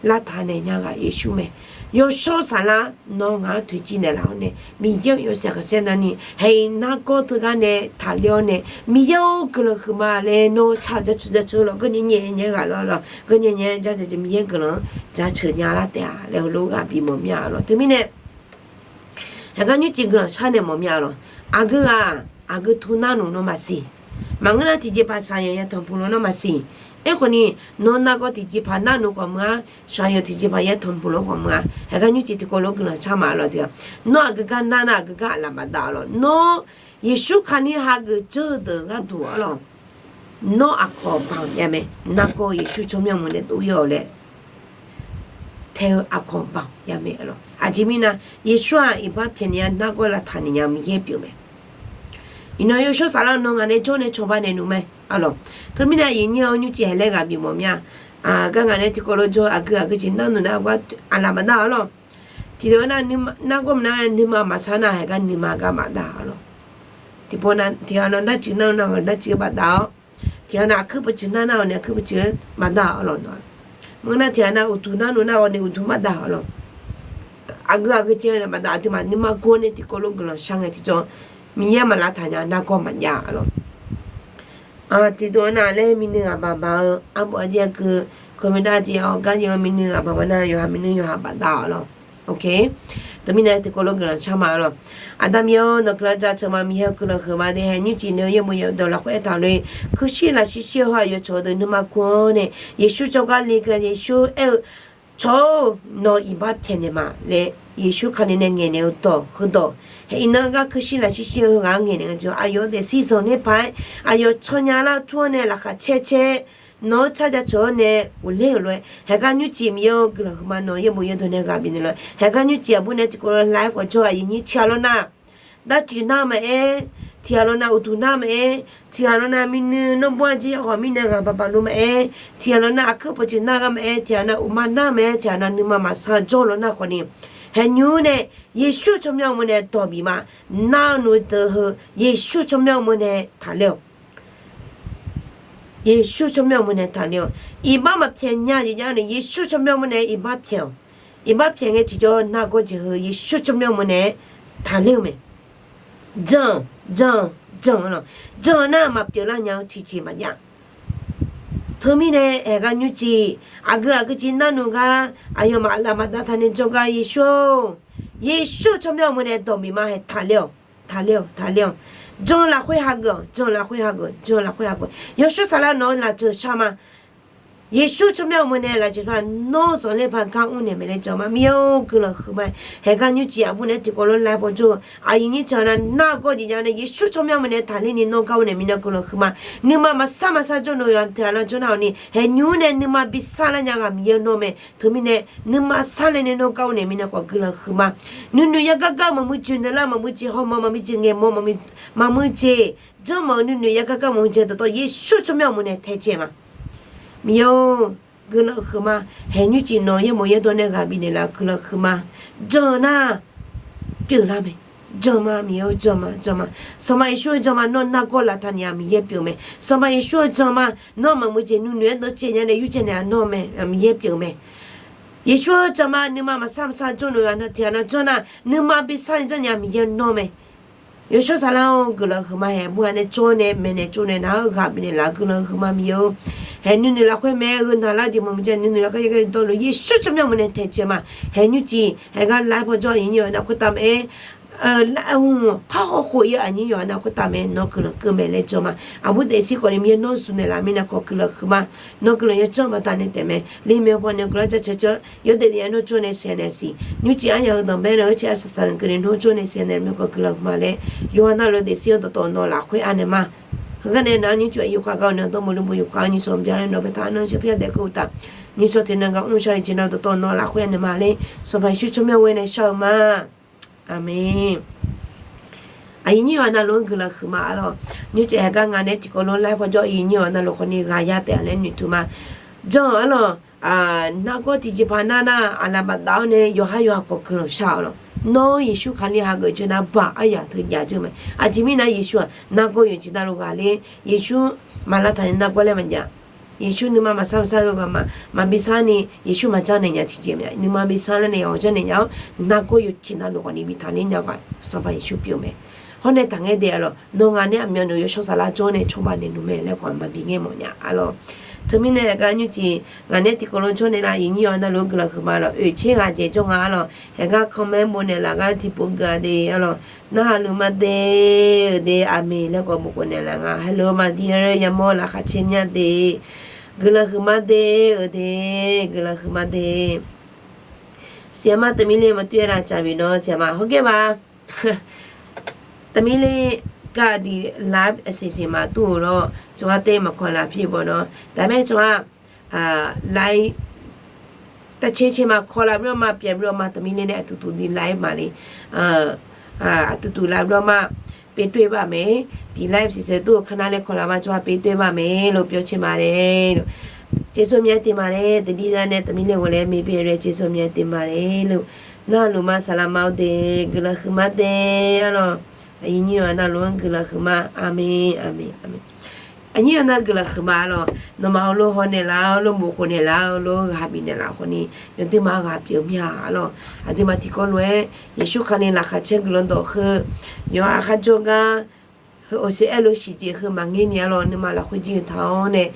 Lavtaq naeq nya ghaq Yeqsur mae. Yawshawr saflar nawr ngaq-anr toeqciv naeqlaf-awr nae, Miqyaer-euq yawshaef khanqsaer navni haeq-iq nargawr teugar nae taqler-awr nae, Miqyaer-or guiqlanq huiqma laer nawr tsaq jaceuq jaceuq lawq, geur nyae nyae ghaq lawq lawq, geur nyae nyae jaceuq Miqyaer guiqlanq-anr jaceuq nya lar taef-a laer heulof ghaq bimawf mir-a lawq. Teumirnae Haeqgar nymrcif guiqlanq shar naeq mawf mya lawq. Aqgeu ghaq, aqgeu tu narnuq nawr maqsiq. Maqngeur nar tiqjeqpaq shaqyanq yatanq puq lawr nawr maqsiq. Aerkhawf ni, nawr nargawr tiqjeqpaq narnuq khawf meuq-ar, shaqyanq tiqjeqpaq yatanq puq lawr khawf meuq-ar, haeqgar nymrcif tiqkawv lof guiqlanq shar ma arlawq tiq-aq. Nawr aqgeu gar nar nar aqgeu gar aqlaf maqdav arlawq. Nawr Yeqsur Kali hageuf dzeur-eu deuq gharduq arlawq. Nawr aqkawq banq ya mae, nargawr Yeqsur tsawrmyanr meuq nae dov-ir-awq laer tae-eu aqkawq banq ya mae arlawq. Aqjeq mirnae, Yeqsur-aq iqbax pyaeqnaeq nya nargawr lavtaq naeq nya Miqyaer pyeuf mae. Iqnan yawshawr saflar nawr ngaq nae jawr nae cawba naeq nmr mae arlawq. Teumirnae aqyuif nyir-eu nymrcif haeq laer ghaq bif mawf mya. Gar ngaq nae tiqkawv lof jawr aqgeu aqgeu jeq narnuq nar gar aqlaf maqdav arlawq. Tiqdeuq-aer nar, nargawr maqnar nuima maqsar nar haeqgar nuima gar maqdav arlawq. Tiqpov na tiqghaq nar darcuiv nar-eu nar ghaq darcuiv-eu maqdav-awr, tiqghaq nar aqkuir peucuiv nar nar-awq ni aqkuir peucuiv maqdav arlawq. Maqngeur nar tiqghaq nar uqduq narnuq nar-awq ni uqduq maqdav arlawq. Aqgeu aqgeu jeq-aer maqdav aqduimaf nuima gawr nae tiqkawv lof guiqlanq shar ngae tiqjawr, Miqyaer maqlavtaq nya nargawr maqjav arlawq. Tiqdeuq-aer nar laer miqnuiv ghaq baq baq-eu arbof arjaer keuv, kawqmydav jeq-awr gar jav-eu miqnuiv ghaq baq baq nar yawqha miqnuiv yawqha bafdav arlawq. Teumirnae tiqkawv lof guiqlanq shar ma arlawq. Aqda Miqyaer-or, nawq guiqlanq jaceuq ma. Miqyaer-euq guiqlanq huiq ma de. Haeq nymrcif nae-eu yaerbof yaerdawq lafkhoer aertaq-eu le. Kuirshir lafshir shir-eu heu aqyawf cawq-eu deuq nuima gu-awr nae, Yeqsur jawrgar le ghae Yeqsur aer-eu, Cawq-or, nawq iqbax pyaeqnaeq ma laer Yeqsur Kali nae ngaeqnaeq-eu dawq heudawq, haeq iqnan gar kuirshir lafshir shir-eu heughaq-anr ngaeqnaeq-eu jeq aqyawf-anr daefzir zanqler paq-aer, aqyawf tsawrnya lar tur-awr nae laqkhaq caer caer, nawq-anr car jaceuq-awr nae ghofler-euq lof-aer, haeqgar nymrcif Miqyaer-or guiqlanq huiqma. Nawq yaerbof yaerdawq nae ghaq bifnaeq lof-aer, haeqgar nymrcif aqbur nae tiqkawv lof-aer lafkhoer jawr-eu aqyuif nyir tiqghaq lawr nar darcuiv nar maqaer, tiqghaq lawr nar uqduq nar maqaer, tiqghaq lawr nar miqnuiv nawr bur-a jir yawkhawf mirnae ghaq baq baq luf maqaer, tiqghaq lawr nar aqkuir peucuiv nar gar maqaer, tiqghaq nar uqma nar maqaer, tiqghaq nar nuima maqsar jawr lawr nar khawf ni, haeq nymr nae Yeqsur tsawrmyanr meuq nae dawq bif ma. Nar-eu nuideuq heu Yeqsur tsawrmyanr meuq nae taqler-awq. Yeqsur tsawrmyanr meuq nae taqler-awq. Iqbax maqpyaeq nya jeq jav nae Yeqsur tsawrmyanr meuq nae iqbax pyaeq-awq. Iqbax pyaeq ngae tiqjawr nargawr jeq heu Yeqsur tsawrmyanr meuq nae taqler-eu mae. Jan-awq, jan-awq, jan-awq arlawq. Jan-eu nar maqpyeuf lar nya-eu tiqjeq maqjav. Teumirnae haeqgar nymrcif aqgeu aqgeu jeq narnuq gar aqyawfmaf aqlaf maqdav taq nae jawrgar Yeqsur-or, Yeqsur tsawrmyanr meuq nae dawq bif ma. Haeq taqler-awq, taqler-awq, taqler-awq. Jan-eu lafkhoer hageuf-awq, jan-eu lafkhoer hageuf, jan-eu lafkhoer hageuf. Yawshawr saflar nawq-anr lafjeuq shar ma. Yeqsur tsawrmyanr meuq nae lafjeuq shar ma. Nawr zanqler paq gar mrnaeq mae laer jan ma. Miqyaer-or guiqlanq huiqma. Haeqgar nymrcif aqbur nae tiqkawv lof-aer lafkhoer jawr-eu aqyuif nyir tiqghaq nar nargawr jeq jav nae Yeqsur tsawrmyanr meuq nae taqler ni nawr gar mrnaeq mirnae guiqlanq huiqma. Nuima maqsar maqsar jawr-eu yawqha tiqghaq nar jawr nar-awq ni haeq nymr nae nuima bi sar lar nya ghaq Miqyaer nawr mae. Teumirnae nuima sarler nae nawr gar mrnaeq mirnae khawf guiqlanq huiqma. Nuinoeq yar gar gar maqmuiq jeq noeq lar maqmuiq jeq hawmawr maqmuiq jeq ngaeqmawr maqmuiq jeq janrmawf-eu nuinoeq yar gar gar maqmuiq jeq dawqtawv Yeqsur tsawrmyanr meuq nae taecaev ma. Miqyaer-or, guiqlanq huiqma. Haeq nymrcif nawq yaerbof yaerdawq nae ghaq bifnaeq laf guiqlanq huiqma. Jan-eu nar pyeuflar mae. Jan ma Miqyaer-or, jan ma, jan ma. Sanqpaq Yeqsur-eu jan ma. Nawr nargawr lavtaq naeq-a Miqyaer pyeuf mae. Sanqpaq Yeqsur-eu jan ma. Nawr maqmuiq jeq nuinoeq-aer dawrcaev nya nae yurcaev naeq-a nawr mae, Miqyaer pyeuf mae. Yeqsur-eu jan ma. Nuima maqsar maqsar jawr-eu yawqha tiqghaq nar jawr nar nuima bi sar nae jawr nya Miqyaer nawr mae. Yawshawr saflar-or guiqlanq huiqma. Haeq aqbur-a nae jawr nae maeqnaeq tsovnaeq nar-eu ghaq bifnaeq laf guiqlanq huiqma Miqyaer-or. Haeq nuinoeq lafkhoer mae-eu navlar jeq maqmuiq jeq nuinoeq yar gar gar dawrluf Yeqsur tsawrmyanr meuq nae taecaev ma. Haeq nymrcif haeq gar lafkhoer jawr aqyuif nyir yawqha nar khoertav mae-aer, lafkhoer hmq parhaw khof-ir-eu aqnyir yawqha nar khoertav mae. Nawr guiqlanq keuv mae laer jan ma. Aqbur daefzir khawf ni Miqyaer nawr zmq naeqlaf mirnae khawf guiqlanq huiqma. Nawr guiqlanq yawdzanr baqdanae taef mae. Li maeq paw nae guiqlanq jaceuq ceuq yawdaef daef-aer nawr jawr nae saeq naeq siq. Nymrcif aryaq-eu danqbae nae-eu caer arsaq saq-eu keuvni nawr jawr nae saeq naeq mirnae khawf guiqlanq huiqma laer yawqha navluf daefzir-anr dawqtawv nawq lafkhoer anaeq ma. Heugar nae nar nymrcif-aer yufkhav gar-awq nae dawrmawq lubov yufkhav-anr nyiqsawq byanlar nawq baetaq-anr nar shar pyar daef keuv uqtaf, nyiqsawq tiqnan gaq mr shar-eu jeq nar dawqtawv nawq lafkhoer anaeq ma laer Sanqpaq Yeqsur tsawrmyanr ghoer nae shar-eu ma. Aqmeq. Aqyuif nyir yawqha navluf-anr guiqlanq huiqma arlawq. Nymrcif haeq gar nga nae tiqkawv lof-aer lafkhoer jawr aqyuif nyir yawqha navluf khawf ni ghaq ya taef-a laer noeqtmq ma. Jan arlawq. Nargawr tiqjeqpaq nar nar aqlaf bafdav-awr nae yawqhar yawqha khawf guiqlanq shar arlawq. Nawr Yeqsur Kali hageuf jeur nar baq aryaq teu jav jeur mae. Aqjeq mirnae Yeqsur-aq nargawr yawqjeq navluf ghaqler, Yeqsur maqlavtaq ni nargawr laer maqjav. Yeqsur nuima maqsar maqsar ghaq ma, maqbi sar ni Yeqsur maqjanr naeq nya tiqjeq mae. Nuima bi sar lar nae yawqjanr naeq nya-awr nargawr yawqjeq navluf khawf ni bi taqler nya ghaq Sanqpaq Yeqsur pyeuf mae. Hawr nae taqngaer daef arlawq. Nawr ngaq nae aqmyanluf yawshawr saflar jawr nae cawba naeq nmr mae laer khawf maqbi ngaer mawf nya arlawq. Teumirnae aqgar nymrcif ngaq nae tiqkawv lof jawr naeqlaf, iqnyir yawqha navluf-anr guiqlanq huiqma lawq. Oeqtser ghaq dzaeq jawr nga-a lawq. Haeqgar comment bofnaeq laf gar tiqpov guiqlanq de-a lawq. Narhaq luf ma de, euq de, aqmeq laer khawf bof khawf naeqlaf nga. Hello my dear, yamawr laqkhaq caer mya de, guiqlanq huiqma de, euq de, guiqlanq huiqma de. Siqyama teumirle maqtuir-aer lavcaf bif nawr siqyama hawrgaer ma. Teumirle gar aqdui live aqsiq siq maqtur-euq lawr, tsawrhaq tae maqkawq laf pir bawq nawr taqmae tsawrhaq live tavcaer caer ma kawq laf bif-awr ma pyaeq bif-awr ma teumirle nae aqtuqtuq di live maqle, aqtuqtuq laf bif-awr ma pyaeq toer baf mae. Tiq live siq siq tur-eu kar nar laer kawq laf ma tsawrhaq pyaeq toer baf mae lor, pyawr caer ma le lor. Caersawr myav taef ma le, teudir za nae teumirle ghawq laer maeq pyaeq laer caersawr myav taef ma le lor. Narhaq luf ma saqlaq ma-awr de, guiqlanq huiqma de-a lawq. Aqyuif nyir yawqha navluf-anr guiqlanq huiqma. Aqmeq, aqmeq, aqmeq. Aqnyir yawqha nav guiqlanq huiqma-a lawq. Nawmaf heulof hawnaeq laf-awr, lof bof khawf naeqlaf-awr, lof ghaq bifnaeq laf khawf ni, yawduir ma ghaq pyeuf-eu mir-a lawq. Aqduimaf tiqkawv lof-aer Yeqsur Kali laqkhaq caer guiqlanq dawq heu, yawqha aqkhar jawrgar heu awqsiq aerlof siqjeq heu maqngeur ni-a lawq. Nuima lafkhoer jir-eu taq-awr nae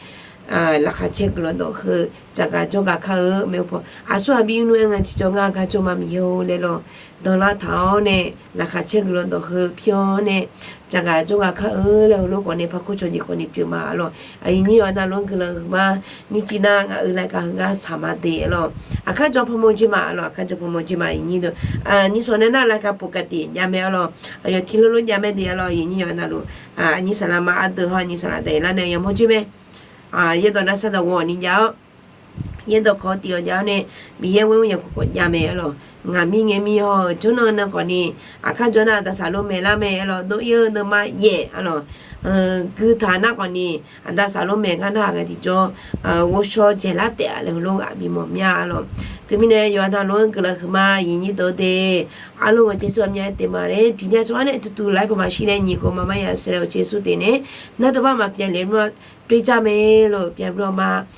laqkhaq caer guiqlanq dawq heu, jaqgaq jawrgaq kar-eu mae-eu paw aqsur aqbir nmr-aer ngae tiqjawr ngar gar jawr ma Miqyaer-or laer lawq. Danlar taq-awr nae laqkhaq caer guiqlanq dawq heu pir-awr nae jaqgaq jawrgaq kar-eu laer heulof khawf nae parkawr cawqjeq khawf ni pyeuf ma-a lawq. Aqyuif nyir yawqha navluf-anr guiqlanq huiqma. Nymrcif nar ngaq-euq รายการ heugar saq ma de-a lawq. Aqkar jawr panmaw jir ma-a lawq, aqkar jawr panmaw jir ma aqyuif nyir deuq. Aqnyir sawq nae nar รายการ ปกติ jav mae-a lawq. Aqyawf tiq lor lor jav mae de-a lawq, aqyuif nyir yawqha navluf. Aqnyir saqlaq ma ardeuv haw aqnyir saqlaq daqyaq lar nae yamawr jir mae. Yaerdawq nar sar dawq ghawq ni jav-awr, yaerdawq kawq tiq-awq jav-awr nae, Miqyaer ghoer-eu yawqghaq khawf jav mae-a lawq. Ngaq mir ngae mir haw-euq jawrnan nan khawf ni, aqkar jawr nar aqda saqloq maeq lar mae-a lawq. Dov ir-eu deuvma yaef-a lawq. Guitaq nar khawf ni, aqda saqloq maeq gar narhaq ngae tiqjawr ghovshaw dzaeqlar taef-a laer heulof ghaq bimawq mya-a lawq. Teumirnae yawqha navluf-anr guiqlanq huiqma aqyuif nyir deuq de. Arlawr ghawqjeq sawr mya taef ma laer tiqnya tsawrhaq nae tuqtuq laiv pawq maqshir nae nyiq kawv ma mar ya saeqlaeq-awq jeqsur teq nae, nar dawqbar maqpyaeq le mr-awr, toer jar mae lor pyaeq bif-awr ma.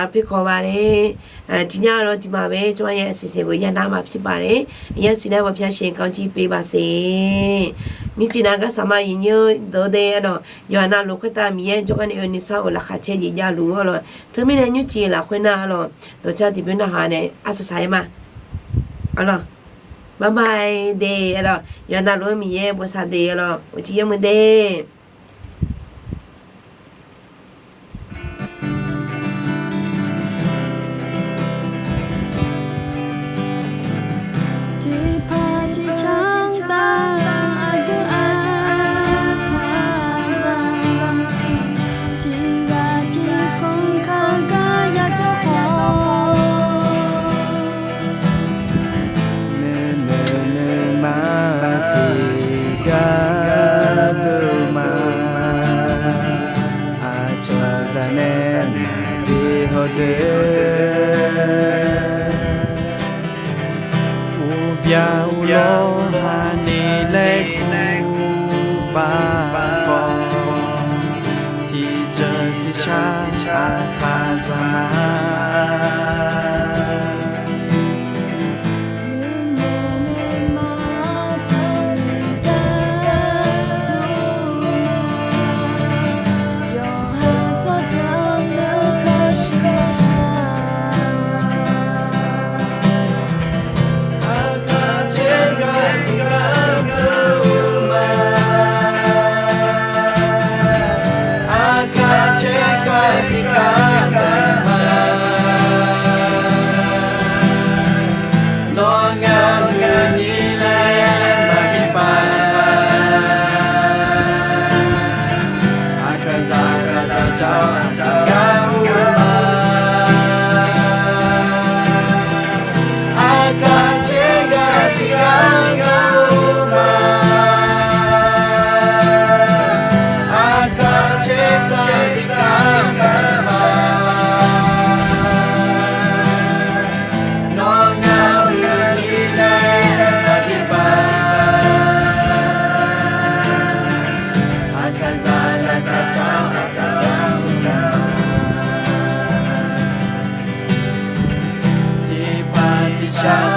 Poerkawv ba laer tiqnya lawr tiqma bae tsawrhaq ya saeqsaeq ghoe ya nar maqpyaeq ba laer, ya siqnaeq bawq pyaeq saeq kawv jir pyeuf ba saeq. Nymrcif nav gar saq ma aqyuif nyir deuq de-a lawq. Yawqha navluf khoertav Miqyaer jawrgar nae oe nuisar-euq laqkhaq caer jeq javluf-a lawq. Teumirnae nymrcif lafkhoer nar-a lawq, dawqcar tiqbymr narhaq nae arsaq saq-aer ma-a lawq. Bye bye de-a lawq. Yawqha navluf-anr Miqyaer bosav de-a lawq. Uqcif yamq de. Tiqpaq tiqcanr taf aqdui aqkaq zaq, tiqghaq tiqkhanq kaq gar yajawr khawf, nuinoeq nuima tiqgar dov ma. Aqcawq zaqnaeq maqbi hawdoer, uqbya uqlawr haqni laer kur baq khawf, tiqjeuq tiqshar aqkaq zaq ma. Tiqpaq tiqshar